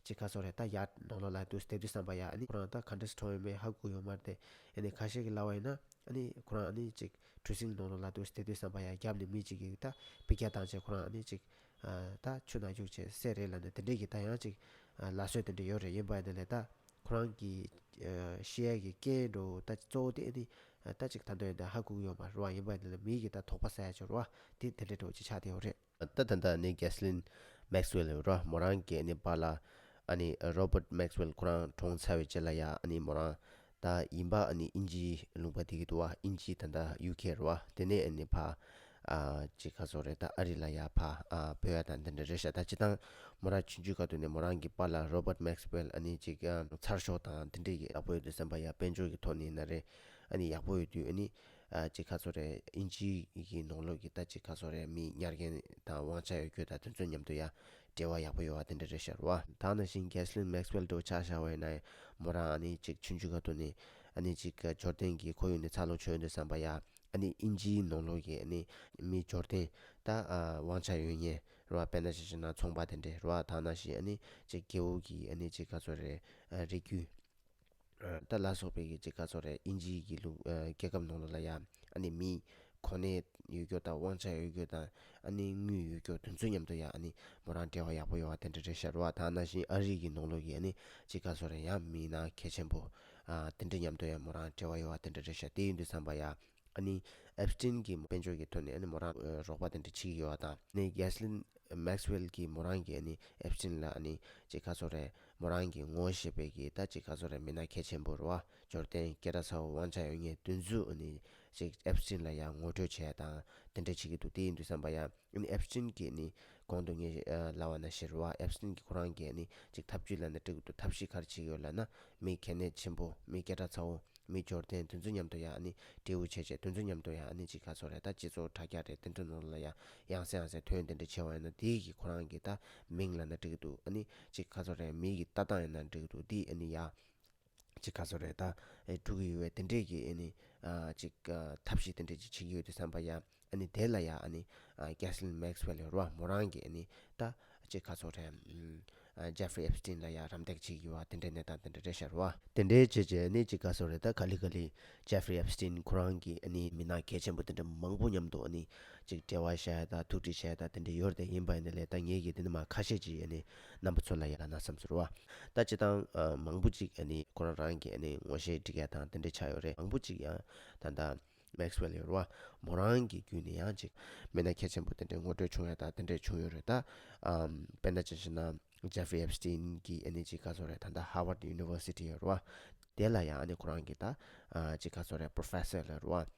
ཅིག་ག་ཚོད་རེད། ད་ཡར་ནང་ལོགས་ལ་དུས་དེ་དུས་བསམ་པ་ཡ་ཨ་ནི་ཁོ་རང་ད་ག་འདྲས་གྲོངས་ཡོད་མེད་ཧ་གོ་ཡོད་མ་རེད་དེ། ཨ་ནི་ཁ་ཤས་ཀྱི་ལབ་པ་ཡིན་ན་ཨ་ནི་ཁོ་རང་ཨ་ནི་ཅིག་གྲུ་གཟིངས་ནང་ལོགས་ལ་དུས་དེ་དུས་བསམ་པ་ཡ་རྒྱབ་ནས་མི་ཅིག་གིས་ད་པི་ཀ་བཏང་བྱས་ཁོ་རང་ཨ་ནི་ཅིག་ད་ཆུ་ནང་བཅུག་བྱས་བསད་རེད་ལབ་ནས་དེ་འདྲའི་གི་ད་ཡང་ཅིག་ལབ་སྲོལ་དེ་འདྲ་ཡོད་རེད། ཡིན་པ་ཡིན་ན་ལས་ད་ཁོ་རང་གི་ཤི་ཡ་གི་རྐྱེན་འགྲོ་ད་གཙོ་བོ་དེ་ཨ་ནི་ད་ཅིག་ད་འདོད་ཡོད་ད་ཧ་གོ་གི་ཡོད་མ་རེད་བ། ཡིན་པ་ཡིན་ན་ལས་མི་གི་ད་དོགས་པ་ཟ་ཡ་ཅིག་རེད་བ། དེ་དེ་འདྲའི་འགྲོ་ཅིག་ཆགས་བསྡད་ཡོད་རེད། ད་ད་ལྟ་ནི་གེ་སི་ལིན་མེག་སི་ཝེལ་ར་མོ་རང་གི་ནི་པཱ་ལགས་ཨ་ནི་རོ་བར་ཊི་མེག་སི་ཝེལ་ཁོ་རང་གྲོངས་ཚར་བའི་རྗེས་ལ་ཡ་ཨ་ནི་མོ་རང་ད་ཡིན་པ་ཨ་ནི་དབྱིན་ཇིའི་ལུང་པ་དེ་གི་འདུག་བ། དབྱིན་ཇི་ད་ལྟ་ཡུ་ཁེ་ར་བ། དེ་ནས་ཨ་ནི་ཕ་ཨ་ཅིག་ག་ཚོད་རེད། ད་ཨ་རི་ལ་ཡ་ཕ་ཨ་བོད་ཡ་དང་དེ་འདྲ་རེད་ཤག་ད་སྤྱི་བཏང་མོ་རང་ཆུང་ཆུང་སྐབས་དུས་ནས་མོ་རང་གི་པཱ་ལགས་རོ་བར་ཊི་མེག་སི་ཝེལ་ཨ་ནི་ཅིག་ཚར་ཤོག་དང་དེ་འདྲས་ཀྱི་ཡག་པོ་ཡོད་དུས་བསམ་པ་ཡ་དཔལ་འབྱོར་གྱི་ཐོག་ནས་ཡིན་ན་རེད། ཨ་ནི་ཡག་པོ་ཡོད་དུས་ཨ་ནི། ཨ་ཅིག་ག་ཚོད་རེད། དབྱིན་ཇི་གི་ནང་ལོགས་ཀྱི་ད་ཅིག་ག་ཚོད་རེད། མི་ཉར་མཁན་དང་དབང་ཆ་ཡོད་རྒྱུ་དང་དེ་ཚོ་མཉམ་དུ་ཡ་འབྲེལ་བ་ཡག་པོ་ཡོད་པ་དེ་འདྲ་རེད་ཤག་ར་བ། ད་ནང་བཞིན་གེ་སི་ལིན་མེག་སི་ཝེལ་འདྲ་བོ་ཆ་བཞག་པ་ཡིན་ན་མོ་རང་ཨ་ནི་ཅིག་ཆུང་ཆུང་སྐབས་དུས་ནས་ཨ་ནི་ཅིག་འབྱོར་ལྡན་གྱི་ཁོར་ཡུག་ནས་འཚར་ལོངས་བྱུང་ཡོད་དུས་བསམ་པ་ཡ་ཨ་ནི་དབྱིན་ཇིའི་ནང་ལོགས་ཀྱི་ཨ་ནི་མི་འབྱོར་ལྡན་ད་ཨ་དབང་ཆ་ཡོད་མཁན་ རེད་བ། དཔེར་ན་ཆ་བཞག་ན་ཚོང་པ་དེ་འདྲས་རེད་བ། ད་ནང་བཞིན་ཨ་ནི་ཅིག་རྒྱལ་པོ་གི་ཨ་ནི་ཅིག་ག་ཚོད་རེད། ཨ་རིགས་རྒྱུད། ཨ་ད་ལ་སོགས་པའི་གི་ཅིག་ག་ཚོད་རེད། དབྱིན་ཇིའི་གི་ལུགས་ཨ་རྒྱལ་ཁབ་ནང་ལོགས་ལ་ཡ་ཨ་ནི་མི་གོ་གནས་ཡོད་རྒྱུ་དང་། དབང་ཆ་ཡོད་རྒྱུ་དང་། ཨ་ནི་དངུལ་ཡོད་རྒྱུ་དེ་ཚོ་མཉམ་དུ་ཡ་ཨ་ནི་མོ་རང་འབྲེལ་བ་ཡག་པོ་ཡོད་པ་དེ་འདྲ་རེད་ཤག་རེད་བ། ད་ནང་བཞིན་ཨ་རི་གི་ནང་ལོགས་ཀྱི་ཨ་ནི་ཅིག་ག་ཚོད་རེད། ཡང་མི་སྣ་གལ་ཆེན་པོ་ཨ་དེ་འདྲ་མཉམ་དུ་ཡ་མོ་རང་འབྲེལ་བ་ཡོད་པ་དེ་འདྲ་རེད་ཤག་དེ་ཡིན་དུས་ཙམ་པ་ཡ་ཨ་ནི་ཨེབ་སི་ཊིན་གྱི་དཔལ་འབྱོར་གྱི་ཐོག་ནས་ཨ་ནི་མོ་རང་ཨ་རོགས་པ་དེ་འདྲ་བྱེད་ཀྱི་ཡོད་པ་དང་། ཨ་ནི་གྷེ་སི་ལིན་མེག་སི་ཝེལ་གྱིས་མོ་རང་གི་ཨ་ནི་ཨེབ་སི་ཊིན་ལ་ཨ་ནི་ཅིག་ག་ཚོད་རེད། མོ་རང་གིས་ངོ་ཤེས་པའི་གི་ད་ཅིག་ག་ཚོད་རེད། མི་སྣ་གལ་ཆེན་པོ་རེད་བ། འབྱོར་ལྡན་སྐད་གྲགས་ཚ་བོ་དབང་ཆ་ཡོད་མཁན་དེ་ཚོ་ཨ་ནི་ཅིག་ཨེབ་སི་ཊིན་ལ་ཡ་ངོ་སྤྲོད་བྱས་དང་དེ་འདྲ་བྱེད་ཀྱི་འདུག་དེ་ཡིན་དུས་ཙམ་པ་ཡ་ཨ་ནི་ཨེབ་སི་ཊིན་གྱིས་ཨ་ནི་གོང་དུ་ངས་ཨ་ལབ་པ་ནང་བཞིན་རེད་བ། ཨེབ་སི་ཊིན་གྱིས་ཁོ་རང་གིས་ཨ་ནི་ཅིག་ཐབས་ཇུས་ལབ་ན་འགྲིག་གི་འདུག་ཐབས་ཤེས་ག་རེ་བྱེད་ཀྱི་ཡོད་ལབ་ན། མི་གལ་གནད་ཆེན་པོ། མི་སྐད་གྲགས་ཚ་བོ། མི་འབྱོར་ལྡན་དེ་ཚོ་མཉམ་དུ་ཡ་ཨ་ནི་འབྲེལ་བ་བྱས་བྱས། དེ་ཚོ་མཉམ་དུ་ཡ་ཨ་ནི་ཅིག་ག་ཚོད་རེད། ད་སྤྱི་ཚོགས་དྲ་རྒྱ་རེད། དེ་འདྲ་ནང་ལ་ཡ་ཡང་སེ་ཡང་སེ་ཐོན། དེ་འདྲ་བྱས་པ་ཡིན་ན་དེ་གི་ཁོ་རང་གི་ད་མིང་ལབ་ན་འགྲིག་གི་འདུག་ཨ་ནི་ཅིག་ག་ཚོད་རེད། མི་གི་ལྟ་སྟངས་ཡིན་ན་འགྲིག་གི་འདུག་དེ་ཨ་ནི་ཡ་ཅིག་ག་ཚོད་རེད། ད་ཨེ་འགྲོ་གི་ཡོད་པའི་དེ་འདྲས་ཀྱི་ཨ་ནི་ཨ་ཅིག་ཨ་ཐབས་ཤེས་དེ་འདྲས་ཅིག་བྱེད་ཀྱི་ཡོད་དུས་ཙམ་པ་ཡ། ཨ་ནི་དེ་ལ་ཡ་ཨ་ནི་ཨ་གྷེ་སི་ལིན་མེག་སི་ཝེལ་ཡོད་རེད་བ། མོ་རང་གིས་ཨ་ནི་ད་ཅིག་ག་ཚོད་རེད། ཨ་ཇེ་ཕི་རི་ཨེབ་སི་ཊིན་ལ་ཡ་རམ་འདེགས་བྱེད་ཀྱི་ཡོད་པ་དེ་འདྲ་གནས་སྟངས་དེ་འདྲ་རེད་ཤག་རེད་བ། དེ་འདྲའི་བྱས་བྱས་ཨ་ནི་ཅིག་ག་ཚོད་རེད། ད་ག་ལེ་ག་ལེ་ཇེ་ཕི་རི་ཨེབ་སི་ཊིན་ཁོ་རང་གིས་ཨ་ནི་མི་སྣ་གལ་ཆེན་པོ་དེ་འདྲ་མང་པོ་མཉམ་དུ་ཨ་ནི་ཅིག་འབྲེལ་བ་བཞག་ཡ་དང་ཐུག་འཕྲད་བྱས་ཡ་དང་དེ་འདྲ་ཡོད་རེད་དེ། ཡིན་པ་ཡིན་ན་ལས་ད་ངས་ཀྱིས་དེ་འདྲ་མ་ཁ་ཤས་ཅིག་ཨ་ནི་རྣམ་པ་ཚོ་ལ་ཡ་ལབ་ན་བསམ་སོང་རེད་བ། ད་སྤྱིར་བཏང་ཨ་མང་པོ་ཅིག་ཨ་ནི་ཁོ་རང་རང་གིས་ཨ་ནི་ངོ་ཤེས་འགྲིག་ཡ་དང་དེ་འདྲ་ཆགས་ཡོད་རེད། མང་པོ་ཅིག་ཡང་ད་ལྟ་མེག་སི་ཝེལ་ཡོད་རེད་བ། མོ་རང་གི་བརྒྱུད་ནས་ཡང་ཅིག་མི་སྣ་གལ་ཆེན་པོ་དེ་འདྲའི་ངོ་སྤྲོད་བྱུང་ཡ་དང་དེ་འདྲ་བྱུང་ཡོད་རེད། ད་ཨམ་དཔེར་ན་ཆ་བཞག་ན་ཇེ་ཕི་རི་ཨེབ་སི་ཊིན་གྱིས་ཨ་ནི་ཅིག་ག་ཚོད་རེད། ད་ལྟ་ཧར་ཝརཌ་ཡུ་ནི་ཝར་སི་ཊི་ཡོད་རེད་བ། དེ་ལ་ཡང་ཨ་ནི་ཁོ་རང་གིས་ད་ཨ་ཅིག་ག་ཚོད་རེད། པོ་རོ་ཕེ་སར་ལབ་རེད་བ།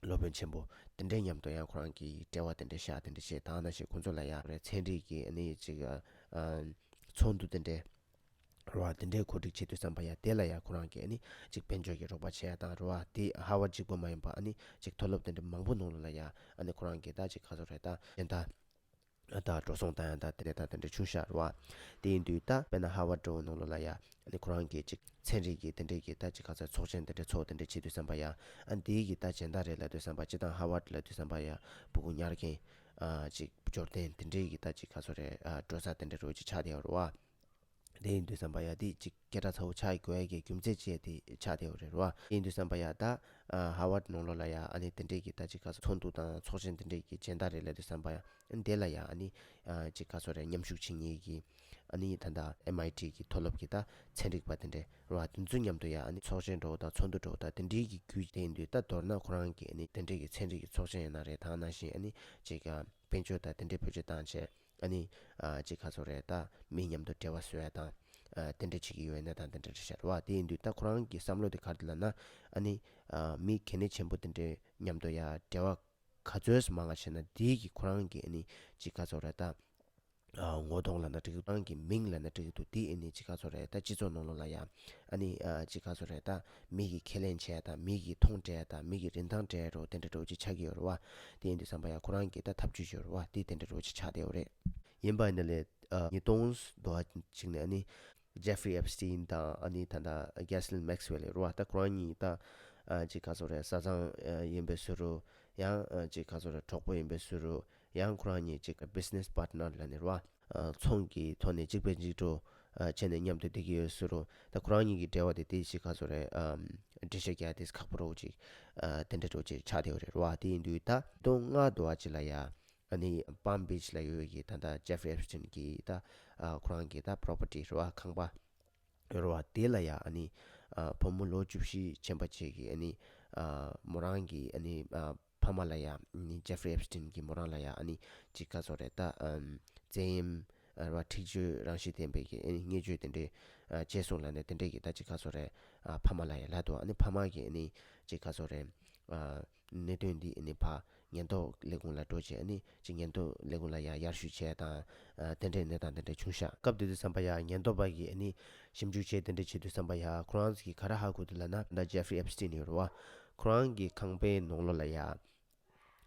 སློབ་དཔོན་ཆེན་པོ་དེ་འདྲའི་མཉམ་དུ་ཡང་ཁོ་རང་གིས་འབྲེལ་བ་དེ་འདྲ་བཞག་དེ་འདྲ་བྱས། ད་ནང་བཞིན་ཁོང་ཚོ་ལ་ཡང་རེད། ཚན་རིག་གི་ཨ་ནི་ཅིག་ཨ་ཚོགས་འདུ་དེ་འདྲའི་རེད་བ། དེ་འདྲའི་གོ་སྒྲིག་བྱེད་དུས་ཙམ་པ་ཡ་དེ་ལ་ཡ་ཁོ་རང་གིས་ཨ་ནི་ཅིག་དཔལ་འབྱོར་གྱི་རོགས་པ་བྱེད་ཡ་དང་རེད་བ། དེ་ཧར་ཝརཌ་གཅིག་པོ་མ་ཡིན་པ་ཨ་ནི་ཅིག་མཐོ་སློབ་དེ་འདྲ་མང་པོ་ནང་ལོགས་ལ་ཡ་ཨ་ནི་ཁོ་རང་གིས་ད་ཅིག་ག་ཚོད་རེད། ད་སྦྱིན་བདག་ད་འགྲོ་སོང་བཏང་ཡ་ད་དེ་འདྲ་ད་དེ་འདྲ་བྱུང་ཤག་རེད་བ། དེ་ཡིན་དུས་ད་དཔེར་ན་ཧར་ཝརཌ་འདྲ་བོ་ནང་ལོགས་ལ་ཡ་ཨ་ནི་ཁོ་རང་གིས་ཅིག་ཚན་རིག་གི་དེ་འདྲའི་གི་ད་ཅིག་ག་ཚོད་ཚོགས་ཆེན་དེ་འདྲ་ཚོགས་དེ་འདྲ་བྱེད་དུས་ཙམ་པ་ཡ་ཨ་ནི་དེའི་གི་ད་སྦྱིན་བདག་རེད་ལབ་དུས་ཙམ་པ། སྤྱིར་བཏང་ཧར་ཝརཌ་ལབ་དུས་ཙམ་པ་ཡ་ཕྲུ་གུ་ཉར་མཁན་ཨ་ཅིག་འབྱོར་ལྡན་དེ་འདྲའི་གི་ད་ཅིག་ག་ཚོད་རེད། ཨ་འགྲོ་ས་དེ་འདྲ་འདྲ་བོ་ཅིག་ཆགས་བསྡད་ཡོད་རེད་བ། དེ་ཡིན་དུས་ཙམ་པ་ཡ་དེ་ཅིག་སྐད་གྲགས་ཚ་བོ་ཆགས་དགོས་ཡ་གི་རྒྱུ་མཚན་ཅིག་དེ་ཆགས་བསྡད་ཡོད་རེད་བ། དེ་ཡིན་དུས་ཙམ་པ་ཡ་ད་ཨ་ཧར་ཝརཌ་ནང་ལོགས་ལ་ཡ་ཨ་ནི་དེ་འདྲའི་གི་ད་ཅིག་ག་ཚོད་ཚོགས་འདུ་དང་ཚོགས་ཆེན་དེ་འདྲའི་གི་སྦྱིན་བདག་རེད་ལབ་དུས་ཙམ་པ་ཡ་ཨ་ནི་དེ་ལ་ཡ་ཨ་ནི་ཨ་ཅིག་ག་ཚོད་རེད། མཉམ་ཞུགས་བྱེད་མཁན་གི་ཨ་ནི་ད་ལྟ་ཨེམ་ཨའི་ཊི་གི་མཐོ་སློབ་གི་ད་ཚན་རིག་པ་དེ་འདྲ་རེད་བ། དེ་ཚོ་མཉམ་དུ་ཡ་ཨ་ནི་ཚོགས་ཆེན་འདྲ་བོ་དང་ཚོགས་འདུ་འདྲ་བོ་དང་དེ་འདྲའི་གི་བརྒྱུད་དེ་ཡིན་དུས། ད་མདོར་ན་ཁོ་རང་གི་ཨ་ནི་དེ་འདྲའི་གི་ཚན་རིག་གི་ཚོགས་ཆེན་ཡིན་ན་རེད། ད་ནང་བཞིན་ཨ་ནི་ཅིག་ཨ་དཔལ་འབྱོར་དང་དེ་འདྲའི་བེད་སྤྱོད་བཏང་བྱས་ཨ་ནི་ཨ་ཅིག་ག་ཚོད་རེད། ད་མི་མཉམ་དུ་འབྲེལ་བ་བཟོ་ཡ་དང་ཨ་དེ་འདྲ་བྱེད་ཀྱི་ཡོད་ན་དང་དེ་འདྲ་རེད་ཤག་རེད་བ། དེ་ཡིན་དུས་ད་ཁོ་རང་གི་བསམ་བློ་དེ་ག་རེ་ལབ་ན། ཨ་ནི་ཨ་མི་གལ་གནད་ཆེན་པོ་དེ་འདྲའི་མཉམ་དུ་ཡ་འབྲེལ་བ་ག་ཚོད་མང་བ་བྱས་ན་དེའི་གི་ཁོ་རང་གི་ཨ་ནི་ཅིག་ག་ཚོད་རེད། ད་ཨ་ངོ་གདོང་ལབ་ན་འགྲིག་གི་འདུག་ཁོ་རང་གི་མིང་ལབ་ན་འགྲིག་གི་འདུག་དེ་ཨ་ནི་ཅིག་ག་ཚོད་རེད། ད་སྤྱི་ཚོགས་ནང་ལོགས་ལ་ཡ་ཨ་ནི་ཨ་ཅིག་ག་ཚོད་རེད། ད་མི་གིས་ཁས་ལེན་བྱས་དང་མི་གིས་མཐོང་སྤྲད་དང་མི་གིས་རིན་ཐང་སྤྲད་རོགས་དེ་འདྲ་འདྲ་བོ་ཅིག་ཆགས་ཀྱི་ཡོད་རེད་བ། དེ་ཡིན་དུས་ཙམ་པ་ཡ་ཁོ་རང་གིས་ད་ཐབས་ཇུས་ཡོད་རེད་བ། དེ་དེ་འདྲ་འདྲ་བོ་ཅིག་ཆགས་བསྡད་ཡོད་རེད། ཡིན་པ་ཡིན་ན་ལས་ཨ་ཉིས་སྟོང་དོན་གཅིག་ནས་ཨ་ནི་ཇེ་ཕི་རི་ཨེབ་སི་ཊིན་དང་ཨ་ནི་ད་ལྟ་གྷེ་སི་ལིན་མེག་སི་ཝེལ་ཡོད་རེད་བ། ད་ཁོ་རང་གཉིས་ད་ཨ་ཅིག་ག་ཚོད་རེད། བཟའ་ཚང་ཨ་ཡིན་པའི་བཟོ་འདྲ། ཡང་ཨ་ཅིག་ག་ཚོད་རེད། གྲོགས་པོ་ཡིན་པའི་བཟོ་འདྲ། ཡང་ཁོ་རང་གཉིས་ཅིག་བི་ཛི་ནེ་སི་པཱར་ཊི་ནར་ལབ་ནས་རེད་བ། ཨ་ཚོང་གི་ཐོག་ནས་གཅིག་ཕན་གཅིག་གྲོགས་ཨ་བྱས་ནས་མཉམ་དུ་བསྡད་ཀྱི་ཡོད་བཟོ་འདྲ། ད་ཁོ་རང་གཉིས་ཀྱི་འབྲེལ་བ་དེ་དེ་ཅིག་ག་ཚོད་རེད། ཨམ་འགྲེལ་བཤད་རྒྱག་དེ་ཁག་པོ་འདྲ་བོ་ཅིག་ཨ་དེ་འདྲ་འདྲ་བོ་ཅིག་ཆགས་བསྡད་ཡོད་རེད་རེད་བ། དེ་ཡིན་དུས་ད་སྟོང་ལྔ་དུ་བ་ཅིག་ལ་ཡ་ཨ་ནི་པཱམ་བིཆ་ལ་ཡོད་ཀྱི་ད་ལྟ་ཇེ་ཕི་རི་ཨེབ་སི་ཊིན་གྱི་ད་ཨ་ཁོ་རང་གི་ད་པོ་རོ་པར་ཊི་རེད་བ། ཁང་པ་རེད་བ། དེ་ལ་ཡ་ཨ་ནི་ཨ་བུ་མོ་ལོ་བཅུ་བཞི་ཕྱིན་པ་ཅིག་གིས་ཨ་ནི་ཨ་མོ་རང་གི་ཨ་ནི་ཨ་ཕ་མ་ལ་ཡ་ཨ་ནི་ཇེ་ཕི་རི་ཨེབ་སི་ཊིན་གྱིས་མོ་རང་ལ་ཡ་ཨ་ནི་ཅིག་ག་ཚོད་རེད། ད་ཨམ་བཙན་གཡེམ་རེད་བ། འཁྲིག་སྤྱོད་རང་བཞིན་ལྡན་པའི་གི་ཨ་ནི་བརྙས་བཅོས་དེ་འདྲའི་ཨ་བྱས་སོང་ལབ་ནས་དེ་འདྲའི་གི་ད་ཅིག་ག་ཚོད་རེད། ཨ་ཕ་མ་ལ་ཡ་ལབ་འདུག་ཨ་ནི་ཕ་མ་གིས་ཨ་ནི་ཅིག་ག་ཚོད་རེད། ཨ་གནད་དོན་འདི་ཨ་ནི་ཕར་ཉེན་རྟོག་ལས་ཁུངས་ལ་འགྲོ་བྱས་ཨ་ནི་ཅིག་ཉེན་རྟོག་ལས་ཁུངས་ལ་ཡ་ཡར་ཞུ་བྱས་དང་ཨ་དེ་འདྲའི་གནས་སྟངས་དེ་འདྲ་བྱུང་ཤག་སྐབས་དེ་དུས་ཙམ་པ་ཡ་ཉེན་རྟོག་པ་གིས་ཨ་ནི་ཞིབ་འཇུག་བྱས་དེ་འདྲ་བྱེད་དུས་ཙམ་པ་ཡ་ཁོ་རང་ཚོ་གིས་ག་རེ་ཧ་གོ་འདུག་ལབ་ན། ད་ཇེ་ཕི་རི་ཨེབ་སི་ཊིན་ཡོད་རེད་བ། ཁོ་རང་གི་ཁང་པའི་ནང་ལོགས་ལ་ཡ་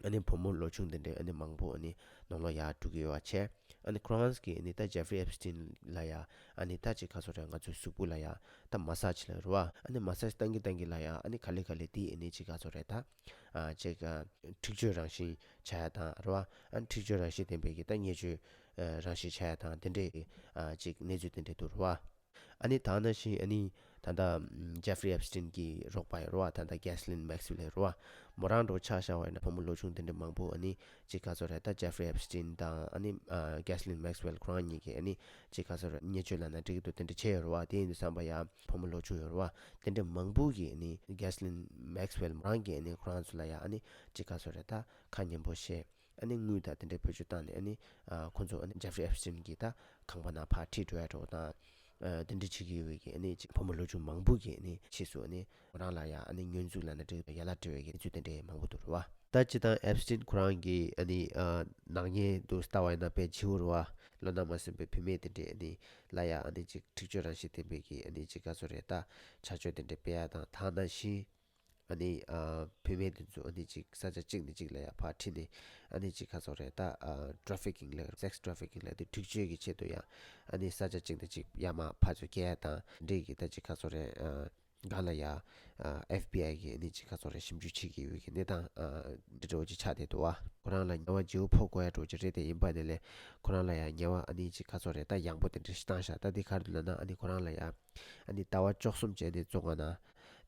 ཨ་ནི་བུ་མོ་ལོ་ཆུང་དེ་འདྲའི་ཨ་ནི་མང་པོ་ཨ་ནི་ནང་ལོགས་ཡར་འགྲོ་གི་ཡོད་པ་བྱས། ཨ་ནི་ཁོ་རང་གིས་ཨ་ནི་ད་ཇེ་ཧྥི་རི་ཨེབ་སི་ཊིན་ལ་ཡ་ཨ་ནི་ད་ཅིག་ག་ཟེར་རེད། ང་ཚོའི་གཟུགས་པོ་ལ་ཡ་ད་མ་སཱཇ་ལབ་རེད་བ། ཨ་ནི་མ་སཱཇ་བཏང་གིན་བཏང་གིན་ལ་ཡ་ཨ་ནི་ག་ལེ་ག་ལེ་དེ་ཨ་ནི་ཅིག་ག་ཟེར་རེད། ད་ཨ་ཅིག་ཨ་འཁྲིག་སྤྱོད་རང་བཞིན་ཆགས་ཡ་དང་རེད་བ། ཨ་ནི་འཁྲིག་སྤྱོད་རང་བཞིན་ལྡན་པའི་གི་ད་བརྙས་བཅོས་ཨ་རང་བཞིན་ཆགས་ཡ་དང་དེ་འདྲའི་ཨ་ཅིག་གནས་ཚུལ་དེ་འདྲ་འདུག་རེད་བ། ཨ་ནི་ད་ནང་བཞིན་ཨ་ནི་ད་ལྟ་ཇེ་ཧྥི་རི་ཨེབ་སི་ཊིན་གྱི་རོགས་པ་ཡོད་རེད་བ། ད་ལྟ་གྷེ་སི་ལིན་མེག་སི་ཝེལ་ཡོད་རེད་བ། མོ་རང་འདྲ་བོ་ཆ་བཞག་པ་ཡིན་ན་བུ་མོ་ལོ་ཆུང་དེ་འདྲ་མང་པོ་ཨ་ནི་ཅིག་ག་ཟེར་རེད། ད་ཇེ་ཧྥི་རི་ཨེབ་སི་ཊིན་དང་ཨ་ནི་ཨ་གྷེ་སི་ལིན་མེག་སི་ཝེལ་ཁོ་རང་གཉིས་ཀྱིས་ཨ་ནི་ཅིག་ག་ཟེར་རེད། བརྙས་བཅོས་ལབ་ན་འགྲིག་གི་འདུག་དེ་འདྲ་བྱས་ཡོད་རེད་བ། དེ་ཡིན་དུས་ཙམ་པ་ཡ་བུ་མོ་ལོ་ཆུང་ཡོད་རེད་བ། དེ་འདྲ་མང་པོ་གིས་ཨ་ནི་གྷེ་སི་ལིན་མེག་སི་ཝེལ་མོ་རང་གིས་ཨ་ནི་ཁོ་རང་ཚོ་ལ་ཡ་ཨ་ནི་ཅིག་ག་ཟེར་རེད། ད་ཁ་ཉན་པོ་བཤད། ཨ་ནི་དངུལ་དང་དེ་འདྲའི་བེད་སྤྱོད་བཏང་ནས་ཨ་ནི་ཨ་ཁོ་ཚོ་ཨ་ནི་ཇེ་ཧྥི་རི་ཨེབ་སི་ཊིན་གྱི་ད་ཁང་པ་ནང་ཕར་ཁྲིད་འགྲོ་ཡ་འདྲ་བོ་དང་། ཨ་དེ་འདྲ་བྱེད་ཀྱི་ཡོད་པའི་གི་ཨ་ནི་ཅིག་བུ་མོ་ལོ་ཆུང་མང་པོ་གིས་ཨ་ནི་ཕྱིས་སུ་ཨ་ནི་ཁོ་རང་ལ་ཡ་ཨ་ནི་བསྙོན་འཛུགས་ལབ་ན་འགྲིག་ཡ་ལ་སྤྲད་པའི་གི་གནས་ཚུལ་དེ་འདྲའི་མང་པོ་འདུག་རེད་བ། ད་སྤྱིར་བཏང་ཨེབ་སི་ཊིན་ཁོ་རང་གི་ཨ་ནི་ཨ་ནག་ཉེས་དུ་ལྟ་བ་ཡིན་ན་དཔེ་ལྗིད་པོ་རེད་བ། ལོ་ན་མ་སོན་པའི་བུད་མེད་དེ་འདྲའི་ཨ་ནི་ལ་ཡ་ཨ་ནི་ཅིག་འཁྲིག་སྤྱོད་རང་བཞིན་ལྡན་པའི་གི་ཨ་ནི་ཅིག་ག་ཟེར་རེད། ད་ཆ་སྤྱོད་དེ་འདྲ་སྤེལ་ཡ་དང་། ད་ནང་བཞིན་ཨ་ནི་ཨ་བུད་མེད་དེ་ཚོ་ཨ་ནི་ཅིག་ས་ཆ་གཅིག་ནས་གཅིག་ལ་ཡ་ཕར་ཁྲིད་ནས་ཨ་ནི་ཅིག་ག་ཟེར་རེད། ད་ཨ་ཊ་ར་ཕི་ཀིང་ལབ། སེག་སི་ཊ་ར་ཕི་ཀིང་ལབ་དེ། འཁྲིག་སྤྱོད་ཀྱི་ཆེད་དུ་ཡ་ཨ་ནི་ས་ཆ་གཅིག་ནས་གཅིག་ཡར་མར་ཕར་ཚུར་སྐྱེལ་ཡ་དང་འདྲ་གི་ད་ཅིག་ག་ཟེར་རེད། ཨ་སྒང་ལ་ཡ་ཨ་ཨེཕ་བི་ཨའི་གིས་ཨ་ནི་ཅིག་ག་ཟེར་རེད། ཞིབ་འཇུག་བྱེད་ཀྱི་ཡོད་ཀྱི་གནས་སྟངས་ཨ་འདི་འདྲ་བོ་ཅིག་ཆགས་བསྡད་འདུག་བ། ཁོ་རང་ལ་ཉེས་པ་ལྗིད་པོ་ཕོག་དགོས་ཡ་འདྲ་བོ་ཅིག་རེད། དེ་ཡིན་པ་ནི་ལས་ཁོ་རང་ལ་ཡ་ཉེས་པ་ཨ་ནི་ཅིག་ག་ཟེར་རེད། ད་ཡང་པོ་དེ་འདྲ་ཞིག་བཏང་ཤག་ད་འདི་ག་རེ་འདུག་ལབ་ན་ཨ་ནི་ཁོ་རང་ལ་ཡ་ཨ་ནི་ཟླ་བ་བཅུ་གསུམ་བྱས་ནས་བཙོན་ཁང་ནང་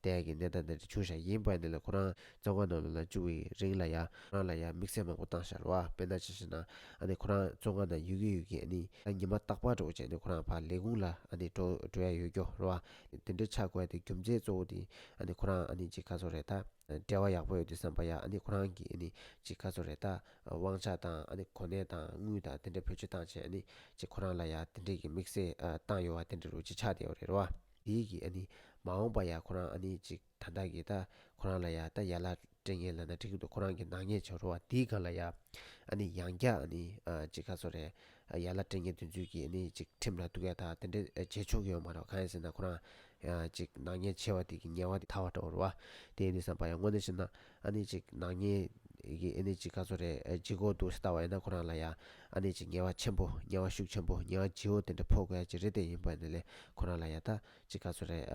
བསྡད་ཡ་གི་གནས་སྟངས་དེ་འདྲ་བྱུང་ཤག་ཡིན་པ་ནི་ལས་ཁོ་རང་བཙོན་ཁང་ནང་ལ་བཅུག་པའི་རིང་ལ་ཡ་ཁོ་རང་ལ་ཡ་དམིགས་བསལ་མང་པོ་བཏང་ཤག་རེད་བ། དཔེར་ན་ཆ་བཞག་ན་ཨ་ནི་ཁོ་རང་བཙོན་ཁང་ནང་ཡོད་ཀྱི་ཡོད་ཀྱི་ཨ་ནི་ད་ཉི་མ་རྟག་པར་འདྲ་བོ་བྱས་ནས་ཁོ་རང་ཕར་ལས་ཁུངས་ལ་ཨ་ནི་འགྲོ་འགྲོ་ཡ་ཡོད་རྒྱུ་རེད་བ། དེ་འདྲ་ཆགས་དགོས་ཡ་དེ་རྒྱུ་མཚན་གཙོ་བོ་དེ་ཨ་ནི་ཁོ་རང་ཨ་ནི་ཅིག་ག་ཟེར་རེད། ད་འབྲེལ་བ་ཡག་པོ་ཡོད་དུས་ཙམ་པ་ཡ་ཨ་ནི་ཁོ་རང་གིས་ཨ་ནི་ཅིག་ག་ཟེར་རེད། ད་དབང་ཆ་དང་ཨ་ནི་གོ་གནས་དང་དངུལ་དང་དེ་འདྲ་བེད་སྤྱོད་བཏང་བྱས་ཨ་ནི་ཅིག་ཁོ་རང་ལ་ཡ་དེ་འདྲས་ཀྱི་དམིགས་བསལ་ཨ་བཏང་ཡོད་པ་དེ་འདྲ་རུ་ཅིག་ཆགས་བསྡད་ཡོད་རེད་བ། དེའི་གི་ཨ་ནི་མ་འོངས་པ་ཡ་ཁོ་རང་ཨ་ནི་ཅིག་ད་ལྟ་གི་ད་ཁོ་རང་ལ་ཡ་ད་ཡ་ལ་སྤྲད་མཁན་ལབ་ན་འགྲིག་གི་འདུག་ཁོ་རང་གི་ནག་ཉེས་བྱུང་རེད་བ། དེའི་སྒང་ལ་ཡ་ཨ་ནི་ཡང་བསྐྱར་ཨ་ནི་ཨ་ཅིག་ག་ཟེར་རེད། ཡ་ལ་སྤྲད་མཁན་དེ་ཚོས་ཀྱིས་ཨ་ནི་ཅིག་ཁྲིམས་ལ་གཏུག་ཡ་ད་དེ་འདྲ་བྱེད་ཆོག་གི་ཡོད་མ་རེད། གང་ཡིན་ཟེར་ན་ཁོ་རང་ཡང་ཅིག་ནག་ཉེས་ཆེ་བ་དེ་གི་ཉེས་པ་དེ་ཐར་བ་འདྲ་བོ་རེད་བ། དེ་ཡིན་དུས་ཙམ་པ་ཡང་དངོས་གནས་བྱས་ན་ཨ་ནི་ཅིག་ནག་ཉེས་ཀྱི་ཨ་ནི་ཅིག་ག་ཟེར་རེད། ལྗིད་ཁོག་དུ་ལྟ་བ་ཡིན་ན་ཁོ་རང་ལ་ཡ་ཨ་ནི་ཅིག་ཉེས་པ་ཆེན་པོ་ཉེས་པ་ཤུགས་ཆེན་པོ་ཉེས་པ་ལྗིད་པོ་དེ་འདྲ་ཕོག་དགོས་ཡ་ཅིག་རེད། དེ་ཡིན་པ་ནི་ལས་ཁོ་རང་ལ་ཡ་ད་ཅིག་ག་ཟེར་རེད།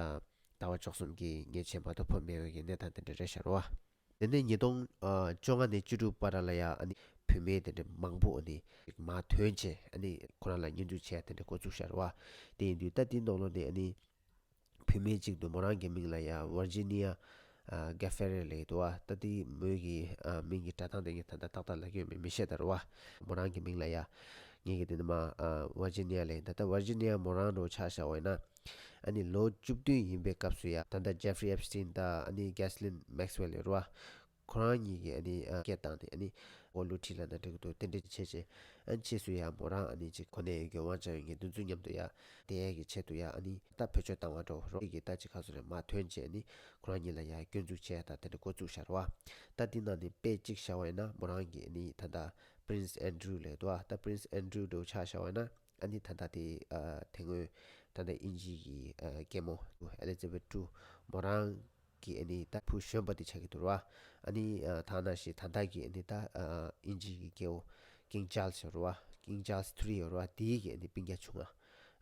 ཟླ་བ་བཅུ་གསུམ་གྱི་ཉེས་ཆད་མ་གཏོགས་ཕོག་མེད་པའི་གི་གནས་སྟངས་དེ་འདྲ་རེད་ཤག་རེད་བ། དེ་ནས་ཉིས་སྟོང་བཅོ་ལྔ་ནས་བཅུ་དྲུག་བར་ལ་ཡ་ཨ་ནི་བུད་མེད་དེ་འདྲ་མང་པོ་ཨ་ནི་མར་ཐོན་བྱས་ཨ་ནི་ཁོ་རང་ལ་བསྙོན་འཛུགས་བྱས་དེ་འདྲ་འགོ་བཙུགས་ཤག་རེད་བ། དེ་ཡིན་དུས་ད་དེའི་ནང་ལོགས་ནས་ཨ་ནི་བུད་མེད་ཅིག་འདུག་མོ་རང་གི་མིང་ལ་ཡ་ཝར་ཇི་ནི་ཡ་གེ་ཧྥེ་རེ་ལབ་ཀྱི་འདུག་བ། ད་དེ་མོའི་གི་མིང་གི་སྒྲ་གདངས་དེ་ངས་ད་ལྟ་ཏག་ཏག་ལབ་ཀྱི་ཡོད་མེད་མི་ཤེས་ད་རེད་བ། མོ་རང་གི་མིང་ལ་ཡ་ངས་གི་དེ་ནི་མ་ཝར་ཇི་ནི་ཡ་ལབ་ཡིན། ད་ལྟ་ཝར་ཇི་ནི་ཡ་མོ་རང་འདྲ་བོ་ཆ་བཞག་པ་ཡིན་ན། ཨ་ནི་ལོ་བཅུ་བདུན་ཡིན་པའི་སྐབས་སུ་ཡ་ད་ལྟ་ཇེ་ཧྥི་རི་ཨེབ་སི་ཊིན་དང་ཨ་ནི་གྷེ་སི་ལིན་མེག་སི་ཝེལ་ཡོད་རེད་བ། ཁོ་རང་གཉིས་ཀྱིས་ཨ་ནི་ཨ་སྐད་བཏང་སྟེ་ཨ་ནི་འོ་བསླུ་བྲིད་ལབ་ན་འགྲིག་གི་འདུག་དེ་འདྲ་བྱས་བྱས་ཨ་ནི་ཕྱིས་སུ་ཡ་མོ་རང་ཨ་ནི་ཅིག་གོ་གནས་ཡོད་རྒྱུ་དབང་ཆ་ཡོད་མཁན་དེ་ཚོ་མཉམ་དུ་ཡ་བསྡད་ཡས་ཀྱི་ཆེད་དུ་ཡ་ཨ་ནི་ད་བེད་སྤྱོད་བཏང་བ་འདྲ་བོ་རོགས་ཀྱིས་ད་ཅིག་ག་ཟེར་རེད་མར་ཐོན་བྱས་ཨ་ནི་ཁོ་རང་གཉིས་ལ་ཡ་སྐྱོན་འཛུགས་བྱས་ད་དེ་འདྲ་འགོ་བཙུགས་ཤག་རེད་བ། ད་དེ་ནང་ནས་དཔེ་གཅིག་བཞག་པ་ཡིན་ན་མོ་རང་གིས་ཨ་ནི་ད་ལྟ་པི་རིན་སི་ཨན་ཌྲུ་ལབ་འདུག་ད་པི་རིན་སི་ཨན་ཌྲུ་འདྲ་བོ་ཆ་བཞག་པ་ཡིན་ན། ཨ་ནི་ད་ལྟ་དེ་ཨ་དེ་སྔོན་ད་ལྟ་དབྱིན་ཇི་གི་ཨ་རྒྱལ་མོ་ཨེ་ལི་ཛ་བེཐ་ཊུ་མོ་རང་གི་ཨ་ནི་ད་བུ་གཞོན་པ་དེ་ཆགས་ཀྱི་འདུག་ར། ཨ་ནི་ཨ་ཐ་ན་ཞིག་ད་ལྟ་གི་ཨ་ནི་ད་ཨ་དབྱིན་ཇི་གི་རྒྱལ་པོ་ཀིང་ཅཱལ་སི་ཡོད་ར་བ། ཀིང་ཅཱལ་སི་ཐི་རི་ཡོད་ར་བ། དེའི་གི་ཨ་ནི་སྤུན་ཀྱག་ཆུང་ང་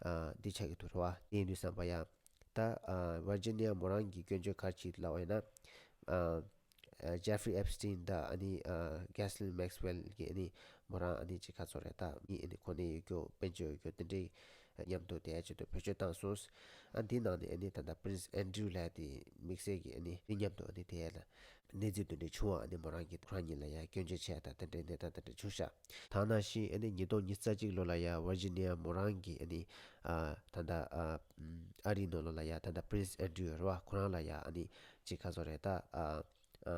ཨ་དེ་ཆགས་ཀྱི་འདུག་ར་བ། དེ་ཡིན་དུས་ཙམ་པ་ཡ་ད་ཨ་ཝར་ཇི་ནི་ཡ་མོ་རང་གི་སྐྱོན་བརྗོད་ག་རེ་བྱས་འདུག་ལབ་པ་ཡིན་ན། ཨ། ཨ་ཇེ་ཧྥི་རི་ཨེབ་སི་ཊིན་དང་ཨ་ནི་ཨ་གྷེ་སི་ལིན་མེག་སི་ཝེལ་གྱིས་ཨ་ནི་མོ་རང་ཨ་ནི་ཅིག་ག་ཚོད་རེད་ད་མི་ཨ་ནི་གོ་གནས་ཡོད་རྒྱུ་དཔལ་འབྱོར་ཡོད་རྒྱུ་དེ་འདྲའི་མཉམ་དུ་དེ་ཡ་ཆེད་དུ་བེད་སྤྱོད་བཏང་སོང་། ཨ་འདི་ནང་ནས་ཨ་ནི་ད་ལྟ་པི་རིན་སི་ཨན་ཌྲུ་ལབ་ཡ་དེ་དམིགས་བསལ་གྱི་ཨ་ནི་འདི་མཉམ་དུ་ཨ་ནི་དེ་ཡ་ལ་གནས་ཚུལ་དེ་འདྲ་བྱུང་བ་ཨ་ནི་མོ་རང་གིས་ཁོ་རང་ཉིད་ལ་ཡ་སྐྱོན་བརྗོད་བྱས་ད་དེ་འདྲའི་གནས་སྟངས་དེ་འདྲ་བྱུང་ཤག་ད་ནང་བཞིན་ཨ་ནི་ཉིས་སྟོང་ཉི་ཤུ་རྩ་གཅིག་ལོ་ལ་ཡ་ཝར་ཇི་ནི་ཡ་མོ་རང་གིས་ཨ་ནི་ཨ་ད་ལྟ་ཨ་ཨ་རིའི་ནང་ལོགས་ལ་ཡ་ད་ལྟ་པི་རིན་སི་ཨན་ཌྲུ་ཡོད་རེད་བ། ཁོ་རང་ལ་ཡ་ཨ་ནི་ཅིག་ག་ཚོད་རེད་ད་ཨ་ཨ་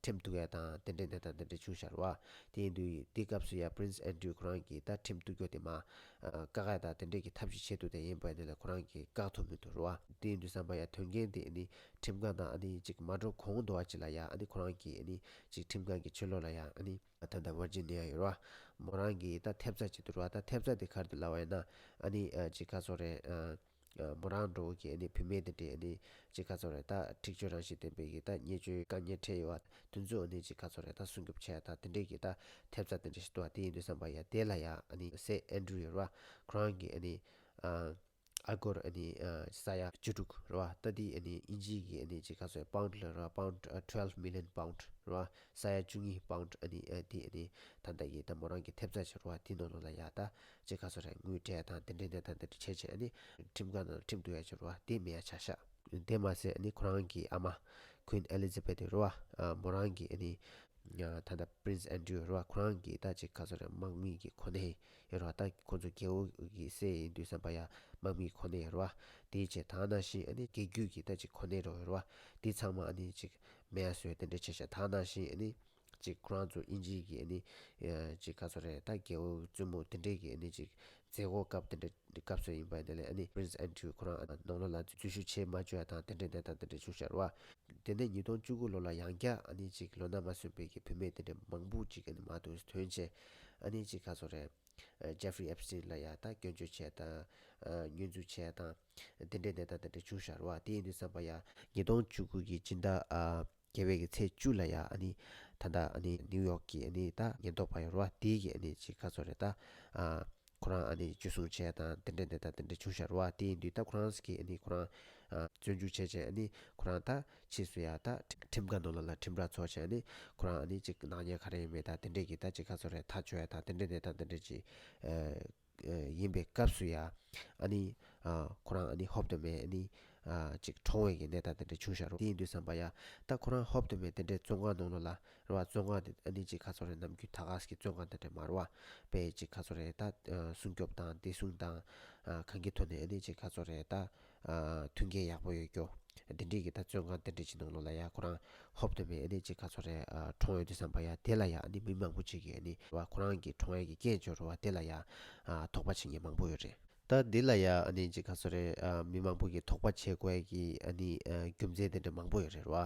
ཁྲིམས་གཏུག་ཡ་དང་དེ་འདྲའི་གནས་སྟངས་དེ་འདྲ་བྱུང་ཤག་རེད་བ། དེ་ཡིན་དུས་དེ་སྐབས་སུ་ཡ་པི་རིན་སི་ཨན་ཌྲུ་ཁོ་རང་གིས་ད་ཁྲིམས་གཏུག་རྒྱུ་དེ་མ་ཨ་བཀག་ཡ་དང་དེ་འདྲའི་གི་ཐབས་ཤེས་བྱེད་དུ་དེ་ཡིན་པ་ནི་ལ་ཁོ་རང་གིས་བཀག་ཐུབ་མི་འདུག་རེད་བ། དེ་ཡིན་དུས་ཙམ་པ་ཡ་དོན་རྐྱེན་དེ་ཨ་ནི་ཁྲིམས་ཁང་དང་ཨ་ནི་ཅིག་མ་འགྲོ་གོང་དུ་བ་ཅིག་ལ་ཡ་ཨ་ནི་ཁོ་རང་གིས་ཨ་ནི་ཅིག་ཁྲིམས་ཁང་གི་ཕྱི་ལོགས་ལ་ཡ་ཨ་ནི་ད་ལྟ་ཝར་ཇི་ནི་ཡ་ཡོད་རེད་བ། མོ་རང་གིས་ད་ཐེབས་རྩ་ཅིག་འདུག་རེད་བ། ད་ཐེབས་རྩ་དེ་ག་རེ་འདུག་ལབ་པ་ཡིན་ན་ཨ་ནི་ཨ་ཅིག་ག་ཚོད་རེད་ཨ། མོ་རང་འདྲ་བོ་གི་ཨ་ནི་བུད་མེད་དེ་འདྲས་ཨ་ནི་ཅིག་ག་ཚོད་རེད་ད། འཁྲིག་སྤྱོད་རང་བཞིན་ལྡན་པའི་གི་ད་བརྙས་བཅོས་དཀའ་ངལ་འཕྲད་ཡོད་པ་དེ་ཚོ་ཨ་ནི་ཅིག་ག་ཚོད་རེད་ད། སྲུང་སྐྱོབ་བྱས་དང་དེ་འདྲས་གི་ད་ཐེབས་རྩ་དེ་འདྲས་ཞིག་འདུག་པ། དེ་ཡིན་དུས་ཙམ་པ་ཡ་དེ་ལ་ཡ་ཨ་ནི་སེ་ཨན་ཌྲུ་ཡོད་རེད་པ། ཁོ་རང་གི་ཨ་ནི་ཨ་ཨ་སྒོར་ཨ་ནི་ཨ་ས་ཡ་བཅུ་དྲུག་རེད་པ། ད་དེ་ཨ་ནི་དབྱིན་ཇིའི་གི་ཨ་ནི་ཅིག་ག་ཚོད་པའུན་ཌི་ལ་རེད་པ། པའུན་ཌི་ཨ་twelve million pound རེད་པ། ས་ཡ་བཅུ་གཉིས་པའུན་ཌི་ཨ་ནི་ཨ་དེ་ཨ་ནི་ད་ལྟ་གི་ད་མོ་རང་གི་ཐེབས་རྩ་ཅིག་རེད་པ། དེ་ནང་ལོགས་ལ་ཡ་ད་ཅིག་ག་ཚོད་རེད། དངུལ་སྤྲད་དང་དེ་འདྲས་གནས་སྟངས་དེ་འདྲས་བྱས་བྱས་ཨ་ནི་ཁྲིམས་ཁང་ནང་ལ་ཁྲིམས་གཏུག་ཡ་ཅིག་རེད་པ། དེ་མེད་ཡ་ཆ་བཞག་དེ་མ་ཟད་ཨ་ནི་ཁོ་རང་གི་ཨ་མ་Queen Elizabeth རེད་པ། ཨ་མོ་རང་གི་ཨ་ནི་ད་ལྟ་Prince Andrew རེད་པ། ཁོ་རང་གི་ད་ཅིག་ག་ཚོད་རེད། དམག་མི་གི་གོ་གནས་ཡོད་རེད་པ། ད་ཁོ་ཚོ་རྒྱལ་པོ་གི་སྲས་ཡིན་དུས་ཙམ་པ་ཡ་དམག་མིའི་གོ་གནས་ཡོད་རེད་པ། དེའི་ཆེད་དང་ནང་བཞིན་ཨ་ནི་རྒྱལ་རྒྱུད་ཀྱི་ད་ཅིག་གོ་གནས་རོགས་ཡོད་རེད་པ། དེ་ཚང་མ་ཨ་ནི་ཅིག་མེད་ཡ་བཟོས་དེ་འདྲས་བྱས་བྱས། དང་ནང་བཞིན་ཨ་ནི་ཅིག་ཁོ་རང་ཚོ་དབྱིན་ཇིའི་གི་ཨ་ནི་ཅིག་ག་ཚོད་རེད། ད་རྒྱལ་པོ་བཙུན་མོ་དེ་འདྲས་ཀྱི་ཨ་ནི་ཅིག་མཛད་སྒོ་སྐབས་དེ་འདྲས་སྐབས་སུ་ཡིན་པ་ཡིན་ནའི་ཨ་ནི་Prince Andrew ཁོ་རང་ནང་ལོགས་ལ་འཛུལ་ཞུགས་བྱེད་མ་བཅུག་ཡ་དང་དེ་འདྲས་གནས་སྟངས་དེ་འདྲས་བྱུང་ཤག་རེད་པ། དེ་ནས་ཉིས་སྟོང་བཅུ་དགུ་ལོ་ལ་ཡང་བསྐྱར་ཨ་ནི་ཅིག་ལོ་ན་མ་སོན་པའི་གི་བུད་མེད་དེ་འདྲས་མང་པོ་ཅིག་ཨ་ནི་མར་དུ་ཐོན་བྱས། ཨ་ནི་ཅིག་ག་ཚོད་རེད། Jeffrey Epstein ལ་ཡ་ད་སྐྱོན་བརྗོད་བྱས་དང་བསྙོན་འཛུགས་བྱས་དང་དེ་འདྲས་གནས་སྟངས་དེ་འདྲས་བྱུང་ཤག་རེད་པ། དེ་ཡིན་དུས་ཙམ་པ་ཡ་ཉིས་སྟོང་བཅུ་དགུ་གི་སྤྱི་ཟླ་བརྒྱད་པའི་གི་ཚེས་བཅུ་ལ་ཡ་ཨ་ནི་ད་ལྟ་ཨ་ནི་ནིའུ་ཡོག་གི་ཨ་ནི་ད་ཉེན་རྟོག་པ་ཡོད་རེད་པ། དེའི་གི་ཨ་ནི་ཅིག་ག་ཚོད་རེད་ད། ཁོ་རང་ཨ་ནི་འཇུ་བཟུང་བྱས་དང་དེ་འདྲས་གནས་སྟངས་དེ་འདྲས་བྱུང་ཤག་རེད་པ། དེ་ཡིན་དུས་ད་ཁོ་རང་གི་ཨ་ནི་ཁོ་རང་བཙོན་འཇུག་བྱས་བྱས་ཨ་ནི་ཁོ་རང་ད་ཕྱིས་སུ་ཡ་ད་ཁྲིམས་ཁང་ནང་ལོགས་ལ་ཁྲིམས་ར་ཚོགས་བྱས་ཨ་ནི་ཁོ་རང་ཨ་ནི་ཅིག་ནག་ཉེས་ག་རེ་ཡོད་མེད་དང་དེ་འདྲས་ཀྱི་ད་ཅིག་ག་ཚོད་རེད་ཐག་གཅོད་ཡ་དང་དེ་འདྲས་གནས་སྟངས་དེ་འདྲས་ཅིག་ཡིན་པའི་སྐབས་སུ་ཡ་ཨ་ནི་ཁོ་རང་ཨ་ནི་ཧོབ་ཏེ་མེད་ཨ་ནི་ཅིག་གྲོངས་པའི་གི་གནས་སྟངས་དེ་འདྲས་བྱུང་ཤག་རེད། དེ་ཡིན་དུས་ཙམ་པ་ཡ་ད་ཁོ་རང་ཧོབ་ཏེ་མེད་དེ་འདྲས་བཙོན་ཁང་ནང་ལོགས་ལ་རེད་པ། བཙོན་ཁང་དེ་ཨ་ནི་ཅིག་ག་ཚོད་རེད། ནམ་རྒྱུན་ད་ག་ས་གི་བཙོན་ཁང་དེ་འདྲས་མ་རེད་པ། དཔེ་ཅིག་ག་ཚོད་རེད་ད། སྲུང་སྐྱོབ་དང་བདེ་སྲུང་དང་གང་གི་ཐོག་ནས་ཨ་ནི་ཅིག་ག་ཚོད་རེད་ད། མཐུན་རྐྱེན་ཡག་པོ་ཡོད་རྒྱུ། དེ་འདྲས་ཀྱི་ད་བཙོན་ཁང་དེ་འདྲས་ཅིག་ནང་ལོགས་ལ་ཡ་ཁོ་རང་ཧོབ་ཏེ་མེད་ཨ་ནི་ཅིག་ག་ཚོད་རེད་གྲོངས་ཡོང་དུས་ཙམ་པ་ཡ་དེ་ལ་ཡ་ཨ་ནི་མི་མང་པོ་ཅིག་གིས་ཨ་ནི་རེད་པ། ཁོ་རང་གི་གྲོངས་ཡས་ཀྱི་རྐྱེན་ཅིག་རེད་པ། དེ་ལ་ཡ་དོགས་པ་བྱེད་མཁན་མང་པོ་ཡོད་རེད། ད་འདི་ལ་ཡ་ཨ་ནི་ཅིག་ག་ཚོད་རེད། མི་མང་པོ་གིས་དོགས་པ་བྱེད་དགོས་ཀྱི་ཨ་ནི་རྒྱུ་མཚན་དེ་འདྲ་མང་པོ་ཡོད་རེད་པ།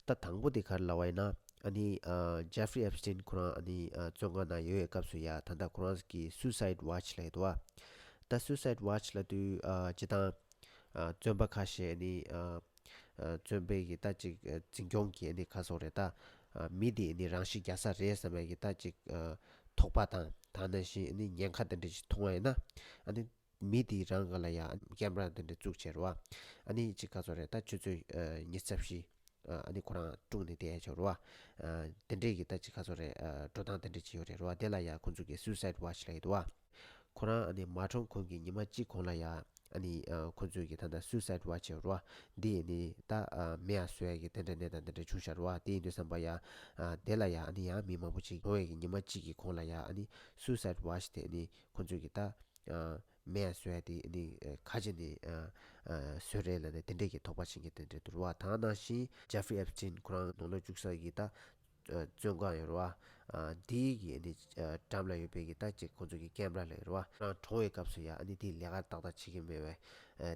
ད་དང་པོ་དེ་ག་རེ་ལབ་པ་ཡིན་ན་ཨ་ནི་Jeffrey Epstein ཁོ་རང་ཨ་ནི་བཙོན་ཁང་ནང་ཡོད་པའི་སྐབས་སུ་ཡ་ད་ལྟ་ཁོ་རང་གི་suicide watch ལབ་ཡོད་དོ། ད་suicide watch ལབ་དུས་སྤྱིར་བཏང་བཙོན་པ་ཁ་ཤས་ཨ་ནི་བཙོན་པའི་གི་ད་ཅིག་འཛིན་སྐྱོང་གི་ཨ་ནི་ག་ཚོད་རེད་ད། མི་དེ་ཨ་ནི་རང་ཤི་རྒྱག་ས་རེད་བསམ་པའི་གི་ད་ཅིག་དོགས་པ་དང་དེ་ནང་བཞིན་ཨ་ནི་ཉེན་ཁ་དེ་འདྲ་ཞིག་མཐོང་བ་ཡིན་ན་ཨ་ནི་མི་དེའི་རང་སྒང་ལ་ཡ་ཀེམ་ར་དེ་འདྲ་བཙུགས་བྱས་རེད་པ། ཨ་ནི་ཅིག་ག་ཚོད་རེད་ད། ཆུ་ཚོད་ཉི་ཤུ་རྩ་བཞི་ཨ་ནི་ཁོ་རང་སྲུང་ནས་བསྡད་ཡ་ཅིག་ཡོད་རེད་པ། དེ་འདྲས་ཀྱི་ད་ཅིག་ག་ཚོད་རེད། འགྲོ་སྟངས་དེ་འདྲས་ཅིག་ཡོད་རེད་པ། དེ་ལ་ཡ་ཁོ་ཚོ་གི་suicide watch ལབ་ཡོད་དོ། ཁོ་རང་ཨ་ནི་མ་གྲོངས་གོང་གི་ཉི་མ་གཅིག་གོང་ལ་ཡ་ཨ་ནི་ཁོ་ཚོ་གི་ད་ལྟ་suicide watch ཡོད་རེད་པ། འདི་ཨ་ནི་ད་མེད་པ་བཟོ་ཡ་གི་དེ་འདྲ་གནས་སྟངས་དེ་འདྲ་བྱུང་ཤག་རེད་པ། དེ་ཡིན་དུས་ཙམ་པ་ཡ་དེ་ལ་ཡ་ཨ་ནི་ཡང་མི་མང་པོ་ཅིག་གྲོངས་པའི་གི་ཉི་མ་གཅིག་གི་གོང་ལ་ཡ་ཨ་ནི་suicide watch དེ་ཨ་ནི་ཁོ་ཚོ་གི་ད་མེད་པ་བཟོ་ཡ་དེ་ཨ་ནི་ག་བྱས་ནས་བཟོས་རེད་ལབ་ནས་དེ་འདྲས་ཀྱི་དོགས་པ་བྱེད་མཁན་དེ་འདྲས་འདུག་རེད་པ། དེ་ནང་བཞིན་Jeffrey Epstein ཁོ་རང་ནང་ལོགས་བཅུག་ས་གི་ད་བཙོན་ཁང་ཡོད་རེད་པ། དེའི་གི་ཨ་ནི་འགྲམ་ལ་ཡོད་པའི་གི་ད་ཅིག་ཁོ་ཚོ་གི་ཀེམ་ར་ལབ་ཡོད་རེད་པ། ཁོ་རང་གྲོངས་པའི་སྐབས་སུ་ཡ་ཨ་ནི་དེའི་ལས་ཀ་ཏག་ཏག་བྱེད་ཀྱི་མེད་པའི་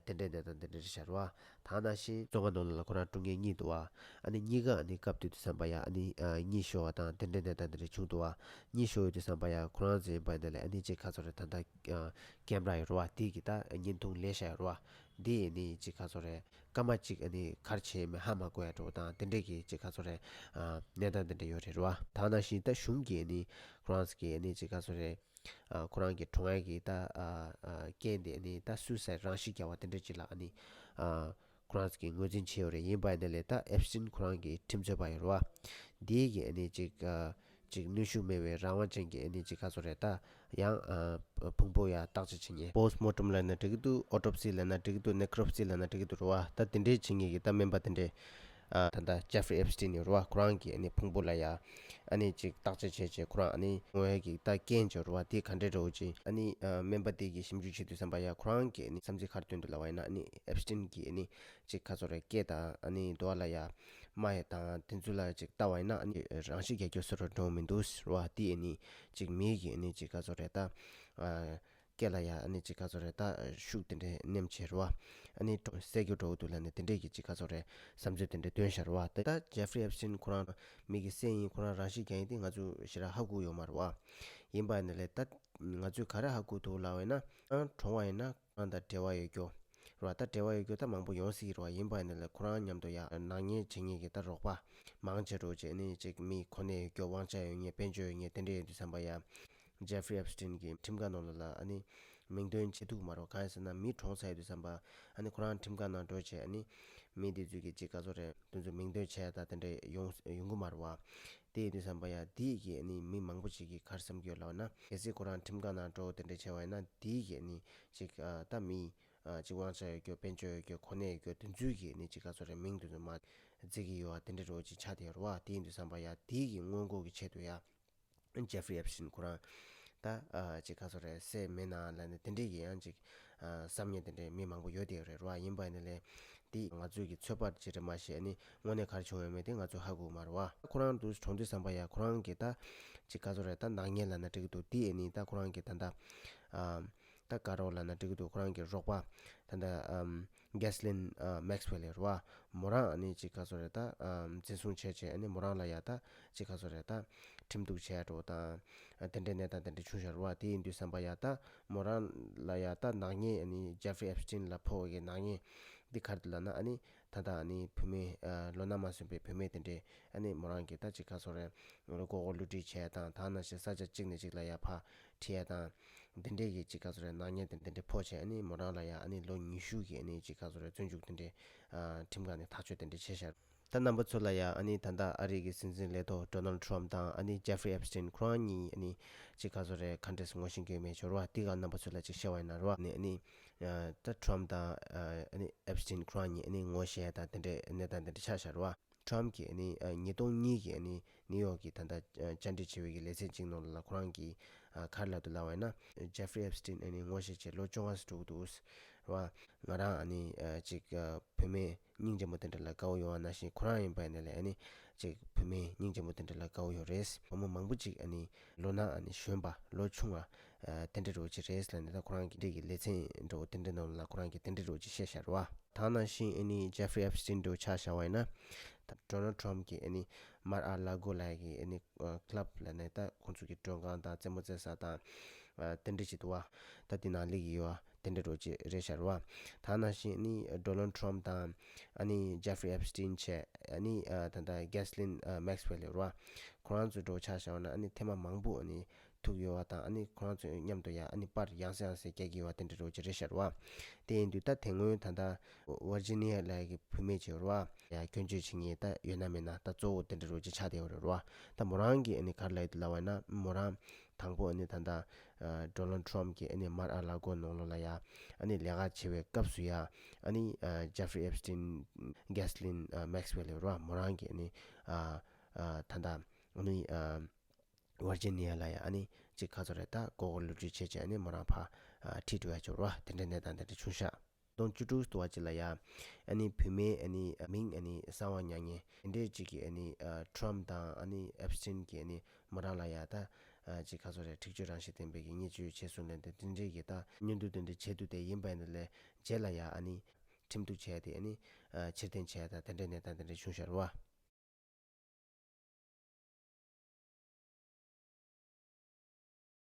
དེ་འདྲས་གནས་སྟངས་དེ་འདྲས་རེད་ཤག་རེད་པ། དེ་ནང་བཞིན་བཙོན་ཁང་ནང་ལ་ཁོ་རང་སྲུང་མཁན་གཉིས་འདུག་པ། ཨ་ནི་གཉིས་ཀ་ཨ་ནི་སྐབས་དེ་དུས་ཙམ་པ་ཡ་ཨ་ནི་གཉིད་ཤོར་བ་དང་དེ་འདྲས་གནས་སྟངས་དེ་འདྲས་བྱུང་འདུག་པ། གཉིད་ཤོར་ཡོང་དུས་ཙམ་པ་ཡ་ཁོ་རང་ཚོ་ཡིན་པ་ཡིན་ན་ལས་ཨ་ནི་ཅིག་ག་ཚོད་རེད་ད་ལྟ་ཀེམ་ར་ཡོད་རེད་པ། དེ་གི་ད་བརྙན་ཐུང་ལས་བཞག་ཡོད་རེད་པ། འདི་ནི་ཅིག་ག་ཚོད་རེད། སྐར་མ་གཅིག་ཨ་ནི་ག་རེ་བྱས་མེད་ཧ་མ་གོ་ཡ་འདྲ་བོ་དང་དེ་འདྲས་ཀྱི་ཅིག་ག་ཚོད་རེད། གནས་སྟངས་དེ་འདྲས་ཡོད་རེད་རེད་པ། དེ་ནང་བཞིན་ད་གཞུང་གིས་ཨ་ནི་ཁོ་རང་ཚོ་གི་ཨ་ནི་ཅིག་ག་ཚོད་རེད། ཁོ་རང་གི་གྲོངས་ཡ་གི་ད་རྐྱེན་དེ་ཨ་ནི་ད་སུའི་སའིཌ་རང་ཤི་རྒྱག་པ་དེ་འདྲས་ཅིག་ལ་ཨ་ནི་ཁོ་རང་ཚོ་གིས་ངོས་འཛིན་བྱས་ཡོད་རེད། ཡིན་པ་ཡིན་ན་ལས་ད་ཨེབ་སི་ཊིན་ཁོ་རང་གི་ཁྲིམས་རྩོད་པ་ཡོད་རེད་པ། འདི་གི་ཨ་ནི་ཅིག་ཅིག་གནོན་ཤུགས་མེད་པའི་རང་དབང་ཅན་གྱི་ཨ་ནི་ཅིག་ག་ཚོད་རེད་ད། ཡང་ཕུང་པོ་ཡ་བརྟག་དཔྱད་བྱེད་མཁན་པོ་སི་ཊི་མོར་ཊམ་ལབ་ན་འགྲིག་གི་འདུག་ཨོ་ཊོ་པི་སི་ལབ་ན་འགྲིག་གི་འདུག་ནེ་ཀོ་རོ་པི་སི་ལབ་ན་འགྲིག་གི་འདུག་རེད་པ། ད་དེ་འདྲས་བྱེད་མཁན་གྱི་ད་སྨན་པ་དེ་འདྲས་ད་ལྟ་ཇེ་ཕི་རི་ཨེབ་སི་ཊིན་ཡོད་རེད་པ། ཁོ་རང་གི་ཨ་ནི་ཕུང་པོ་ལ་ཡ་ཨ་ནི་ཅིག་བརྟག་དཔྱད་བྱས་བྱས་ཁོ་རང་ཨ་ནི་ངོ་ཡ་གི་ད་རྐྱེན་ཅིག་ཡོད་རེད་པ། དེ་ག་འདྲས་འདྲ་བོ་ཅིག་ཨ་ནི་སྨན་པ་དེ་གིས་ཞིབ་འཇུག་བྱེད་དུས་ཙམ་པ་ཡ་ཁོ་རང་གི་ཨ་ནི་བསམ་ཚུལ་ག་རེ་བཏོན་འདུག་ལབ་པ་ཡིན་ན་ཨ་ནི་ཨེབ་སི་ཊིན་གི་ཨ་ནི་ཅིག་ག་ཚོད་རེད་སྐེ་དང་ཨ་ནི་དོ་བ་ལ་ཡ་རྨ་ཡ་དང་དེ་ཚོ་ལ་ཅིག་ལྟ་བ་ཡིན་ན་ཨ་ནི་རང་ཤི་རྒྱག་རྒྱུ་བཟོ་འདྲ་བོ་མི་འདུག་ཟེར་བ། དེ་ཨ་ནི་ཅིག་མི་གི་ཨ་ནི་ཅིག་ག་ཚོད་རེད་ད། སྐེ་ལ་ཡ་ཨ་ནི་ཅིག་ག་ཚོད་རེད་ད་ཤུགས་དེ་འདྲས་མནན་བྱས་རེད་པ། ཨ་ནི་གྲོ་བསད་རྒྱུ་འདྲ་བོ་འདུག་ལབ་ནས་དེ་འདྲས་ཀྱི་ཅིག་ག་ཚོད་རེད་བསམ་ཚུལ་དེ་འདྲས་བཏོན་བཞག་རེད་པ། ད་ད་ཇེ་ཕི་རི་ཨེབ་སི་ཊིན་ཁོ་རང་མི་གི་སྲས་ཡིན། ཁོ་རང་རང་ཤི་རྒྱག་ཡིན་དེ་ང་ཚོས་ཞེ་དྲག་ཧ་གོ་ཡོད་མ་རེད་པ། ཡིན་པ་ཡིན་ན་ལས་ད་ང་ཚོས་ག་རེ་ཧ་གོ་འདུག་ལབ་པ་ཡིན་ན་ཨ་གྲོངས་པ་ཡིན་ན་ཁོ་རང་དང་འབྲེལ་བ་ཡོད་རྒྱུ། རེད་བ། ད་འབྲེལ་བ་ཡོད་རྒྱུ་ད་མང་པོ་ཡོང་སྲིད་ཀྱི་རེད་བ། ཡིན་པ་ཡིན་ན་ལས་ཁོ་རང་མཉམ་དུ་ཡ་ནག་ཉེས་བྱེད་མཁན་གྱི་ད་རོགས་པ་མང་ཆེ་རུ་བྱས་ནས་ཅིག་མི་གོ་གནས་ཡོད་རྒྱུ་དབང་ཆ་ཡོད་མཁན་དཔལ་འབྱོར་ཡོད་མཁན་དེ་འདྲ་ཡོད་དུས་ཙམ་པ་ཡ། ཇེ་ཧྥ་རི་ཨེབ་སི་ཊིན་གྱི་ཁྲིམས་ཁང་ནང་ལོགས་ལ་ཨ་ནི་མིང་འདོན་བྱེད་ཐུབ་ཀྱི་མ་རེད། གང་ཡིན་ཟེར་ན་མི་གྲོངས་ཚར་ཡོད་དུས་ཙམ་པ་ཨ་ནི་ཁོ་རང་ཁྲིམས་ཁང་ནང་འགྲོ་བྱས་ཨ་ནི་མི་དེ་ཚོས་ཀྱི་ཅིག་ག་ཚོད་རེད། དེ་ཚོ་མིང་འདོན་བྱས་ད་དེ་འདྲ་ཡོང་ཡོང་གི་མ་རེད་བ། དེ་ཡིན་དུས་ཙམ་པ་ཡ་དེ་གི་ཨ་ནི་མི་མང་པོ་ཅིག་གིས་ག་རེ་བསམ་གྱི་ཡོད་ལབ་ན། གལ་སྲིད་ཁོ་རང་ཁྲིམས་ཁང་ནང་འགྲོ་དེ་འདྲ་བྱས་པ་ཡིན་ན་དེ་གི་ཨ་ནི་ཅིག་ཨ་ད་མི་ཨ་ཅིག་དབང་ཆ་ཡོད་རྒྱུ་དཔལ་འབྱོར་ཡོད་རྒྱུ་གོ་གནས་ཡོད་རྒྱུ་དེ་ཚོས་ཀྱི་ཨ་ནི་ཅིག་ག་ཚོད་རེད། མིང་དེ་ཚོ་མར་བརྫིས་ཀྱི་ཡོད་བ། དེ་འདྲ་རོ་ཅིག་ཆགས་བསྡད་ཡོད་རེད་བ། དེ་ཡིན་དུས་ཙམ་པ་ཡ་དེ་གི་སྔོན་འགོག་གི་ཆེད་དུ་ཡ། ཇེ་ཧྥ་རི་ཨེབ་སི་ཊིན་ཁོ་རང་ད་ཨ་ཅིག་ག་ཚོད་རེད། བསད་མེད་ན་ལབ་ནས་དེ་འདྲས་ཀྱི་ཡང་ཅིག་ཨ་བསམ་ཉེ་དེ་འདྲས་མི་མང་པོ་ཡོད་དེ་རེད་རོ། ཡིན་པ་ཡིན་ན་ལས་དེ་ང་ཚོས་ཀྱི་ཚོད་དཔག་ཅིག་རེད་མ་ཤེས། ཨ་ནི་དངོས་གནས་ག་རེ་བྱུང་ཡོད་མེད་དེ་ང་ཚོས་ཧ་གོ་མ་རེད་བ། ཁོ་རང་དུ་གྲོངས་དུས་ཙམ་པ་ཡ་ཁོ་རང་གི་ད་ཅིག་ག་ཚོད་རེད། ད་ནག་ཉེས་ལབ་ན་འགྲིག་གི་འདུག་དེ་ཨ་ནི་ད་ཁོ་རང་གི་ད་ད་ཨ་ད་དཀར་རོགས་ལབ་ན་འགྲིག་གི་འདུག་ཁོ་རང་གི་རོགས་པ་ད་ད་ཨམ་གེ་སི་ལིན་ཨ་མེག་སི་ཝེལ་ཡོད་རེད་བ། མོ་རང་ཨ་ནི་ཅིག་ག་ཚོད་རེད། ད་ཨམ་འཛིན་བཟུང་བྱས་བྱས་ཨ་ནི་མོ་རང་ལ་ཡ་ད་ཅིག་ག་ཚོད་རེད། ད་ཁྲིམས་གཏུག་བྱས་འགྲོ་དང་ཨ་དེ་འདྲའི་གནས་སྟངས་དེ་འདྲ་བྱུང་བཞག་རེད་བ། དེ་ཡིན་དུས་ཙམ་པ་ཡ་ད་མོ་རང་ལ་ཡ་ད་ནག་ཉེས་ཨ་ནི་ཇེ་ཧྥ་རི་ཨེབ་སི་ཊིན་ལ་ཕོག་གི་ནག་ཉེས་འདི་ག་རེ་འདུག་ལབ་ན། ཨ་ནི་ད་ལྟ་ཨ་ནི་བུད་མེད་ཨ་ལོ་ན་མ་སོན་པའི་བུད་མེད་དེ་འདྲས་ཨ་ནི་མོ་རང་གི་ད་ཅིག་ག་ཚོད་རེད། མགོ་སྐོར་བསླུ་བྲིད་བྱས་དང་། དེ་ནང་བཞིན་ས་ཆ་གཅིག་ནས་གཅིག་ལ་ཡ་ཕར་ཁྲིད་ཡ་དང་། འདི་འདྲས་ཀྱི་ཅིག་ག་ཚོད་རེད། ནག་ཉེས་དེ་འདི་འདྲས་ཕོག་བྱས་ཨ་ནི་མོ་རང་ལ་ཡ་ཨ་ནི་ལོ་ཉི་ཤུ་གི་ཨ་ནི་ཅིག་ག་ཚོད་རེད། བཙོན་འཇུག་དེ་འདྲས་ཨ་ཁྲིམས་ཁང་ནས་ཐག་གཅོད་དེ་འདྲས་བྱས་ཤག་ད་རྣམ་པ་ཚོ་ལ་ཡ་ཨ་ནི་ད་ལྟ་ཨ་རི་གི་སྲིད་འཛིན་ལས་ཐོག་ཌོ་ནལ་ཌི་ཊརམ་ཕི་དང་ཨ་ནི་ཇེ་ཧྥ་རི་ཨེབ་སི་ཊིན་ཁོ་རང་གཉིས་ཨ་ནི་ཅིག་ག་ཚོད་རེད། ག་འདྲས་སེ་ངོ་ཤེས་ཀྱི་ཡོད་མེད་ཅིག་རེད་བ། དེ་ག་རྣམ་པ་ཚོ་ལ་ཅིག་བཤད་པ་ཡིན་ན་རེད་བ། ཨ་ནི་ཨ་ནི་ཨ་ད་ཊརམ་ཕི་དང་ཨ་ཨ་ནི་ཨེབ་སི་ཊིན་ཁོ་རང་གཉིས་ཨ་ནི་ངོ་ཤེས་ཡ་དང་དེ་འདྲས་གནས་སྟངས་དེ་འདྲས་ཆགས་ཤག་རེད་བ། ཊརམ་ཕི་གིས་ཨ་ནི་ཨ་ཉིས་སྟོང་གཉིས་ཀྱི་ཨ་ནི་ནིའུ་ཡོག་གི་ད་ལྟ་ཨ་བཅར་འདྲི་བྱེད་པའི་གི་ལེ་ཚན་གཅིག་ནང་ལ་ཁོ་རང་གིས་ཨ་ག་རེ་ལབ་འདུག་ལབ་པ་ཡིན་ན། ཇེ་ཧྥ་རི་ཨེབ་སི་ཊིན་ཨ་ནི་ངོ་ཤེས་བྱས་ལོ་བཅོ་ལྔ་ཙམ་འགྲོ་གི་འདུག་རེད་བ། ང་རང་ཨ་ནི་ཨ་ཅིག་ཨ་བུད་མེད་སྙིང་རྗེ་མོ་དེ་འདྲ་ལ་དགའ་བོ་ཡོད་པ་ནང་བཞིན་ཁོ་རང་ཡིན་པ་ཡིན་ན་ལས་ཨ་ནི་ཅིག་བུད་མེད་སྙིང་རྗེ་མོ་དེ་འདྲ་ལ་དགའ་བོ་ཡོད་རེད། བུ་མོ་མང་པོ་ཅིག་ཨ་ནི་ལོ་ན་ཨ་ནི་གཞོན་པ་ལོ་ཆུང་བ་ཨ་དེ་འདྲ་རོ་ཅིག་རེད་ལབ་ནས། ད་ཁོ་རང་གི་འདི་གི་ལེ་ཚན་འགྲོ་དེ་འདྲ་ནང་ལ་ཁོ་རང་གིས་དེ་འདྲ་རོ་ཅིག་བཤད་ཤག་རེད་བ། ད་ནང་བཞིན་ཨ་ནི་ཇེ་ཧྥ་རི་ཨེབ་སི་ཊིན་འགྲོ་ཆ་བཞག་པ་ཡིན་ན། ད་ཌོ་ནལ་ཌི་ཊརམ་ཕི་གི་ཨ་ནི་མར་ཨ་ལ་གོ་ལབ་ཡ་གི་ཨ་ནི་ཨ་ཀི་ལབ་ལབ་ནས་ད་ཁོང་ཚོ་གི་མགྲོན་ཁང་དང་རྩེད་མོ་རྩེ་ས་དང་ཨ་དེ་འདྲ་ཅིག་འདུག་བ། ད་དེ་ནང་སླེབས་ཀྱི་ཡོད་བ། དེ་འདྲ་རོ་ཅིག་རེད་ཤག་རེད་བ། ད་ནང་བཞིན་ཨ་ནི་ཌོ་ནལ་ཌི་ཊརམ་ཕི་དང་ཨ་ནི་ཇེ་ཧྥ་རི་ཨེབ་སི་ཊིན་བྱས་ཨ་ནི་ཨ་ད་ད་གེ་སི་ལིན་ཨ་མེག་སི་ཝེལ་ཡོད་རེད་བ། ཁོ་རང་ཚོ་འགྲོ་ཆ་བཞག་ན་ཨ་ནི་ཐེངས་མ་མང་པོ་ཨ་ནི་ཐུག་ཡོད་བ་དང་། ཨ་ནི་ཁོ་རང་ཚོ་མཉམ་དུ་ཡ་ཨ་ནི་པར་ཡང་སེ་ཡང་སེ་རྒྱག་གི་ཡོད་བ་དེ་འདྲ་རོ་ཅིག་རེད་ཤག་རེད་བ། དེ་ཡིན་དུས་ད་དེ་སྔོན་ད་ད་ཝར་ཇི་ནི་ཡ་ལབ་ཡ་གི་བུད་མེད་ཅིག་ཡོད་རེད་བ། ཡ་སྐྱོན་བརྗོད་བྱེད་མཁན་ད་ཡོད་ན་མེད་ན་ད་གཙོ་བོ་དེ་འདྲ་རོ་ཅིག་ཆགས་བསྡད་ཡོད་རེད་བ། ད་མོ་རང་གིས་ཨ་ནི་ག་རེ་ལབ་ཡོད་འདུག་ལབ་པ་ཡིན་ན། མོ་རང་དང་པོ་ཨ་ནི་ད་ད་ཨ་ཌོ་ནལ་ཌི་ཊརམ་ཕི་གིས་ཨ་ནི་མར་ཨ་ལ་གོ་ནང་ལོགས་ལ་ཡ་ཨ་ནི་ལས་ཀ་བྱེད་པའི་སྐབས་སུ་ཡ་ཨ་ནི་ཨ་ཇེ་ཧྥ་རི་ཨེབ་སི་ཊིན་གེ་སི་ལིན་ཨ་མེག་སི་ཝེལ་ཡོད་རེད་བ། མོ་རང་གིས་ཨ་ནི་ཨ་ཨ་ད་ད་ཨ་ནི་ཨ་ཝར་ཇི་ནི་ཡ་ལ་ཡ་ཨ་ནི་ཅིག་ག་ཚོད་རེད། ད་མགོ་སྐོར་བསླུ་བྲིད་བྱས་བྱས་ཨ་ནི་མོ་རང་ཕར་ཨ་ཁྲིད་འགྲོ་ཡ་ཅིག་རེད་བ། དེ་འདྲའི་གནས་སྟངས་དེ་འདྲ་བྱུང་ཤག་གདོང་བཅུ་དྲུག་ཏུ་བ་ཅིག་ལ་ཡ་ཨ་ནི་བུད་མེད་ཨ་ནི་མིང་ཨ་ནི་གསང་བ་མྱ་ངན་དེ་འདྲའི་ཅིག་གི་ཨ་ནི་ཨ་ཊརམ་ཕི་དང་ཨ་ནི་ཨེབ་སི་ཊིན་གྱིས་ཨ་ནི་མོ་རང་ལ་ཡ་ད་ཨ་ཅིག་ག་ཚོད་རེད། འཁྲིག་སྤྱོད་རང་བཞིན་ལྡན་པའི་གི་བརྙས་བཅོས་བྱས་སོང་ལབ་ནས་དེ་འདྲའི་གི་ད་བརྙན་ཐུང་དེ་འདྲ་བྱས་འདུག་དེ་ཡིན་པ་ཡིན་ན་ལས་རྗེས་ལ་ཡ་ཨ་ནི་ཁྲིམས་གཏུག་བྱས་ཏེ་ཨ་ནི་ཨ་ཕྱིར་འཐེན་བྱས་ད་དེ་འདྲའི་གནས་སྟངས་དེ་འདྲ་བྱུང་ཤག་རེད་བ།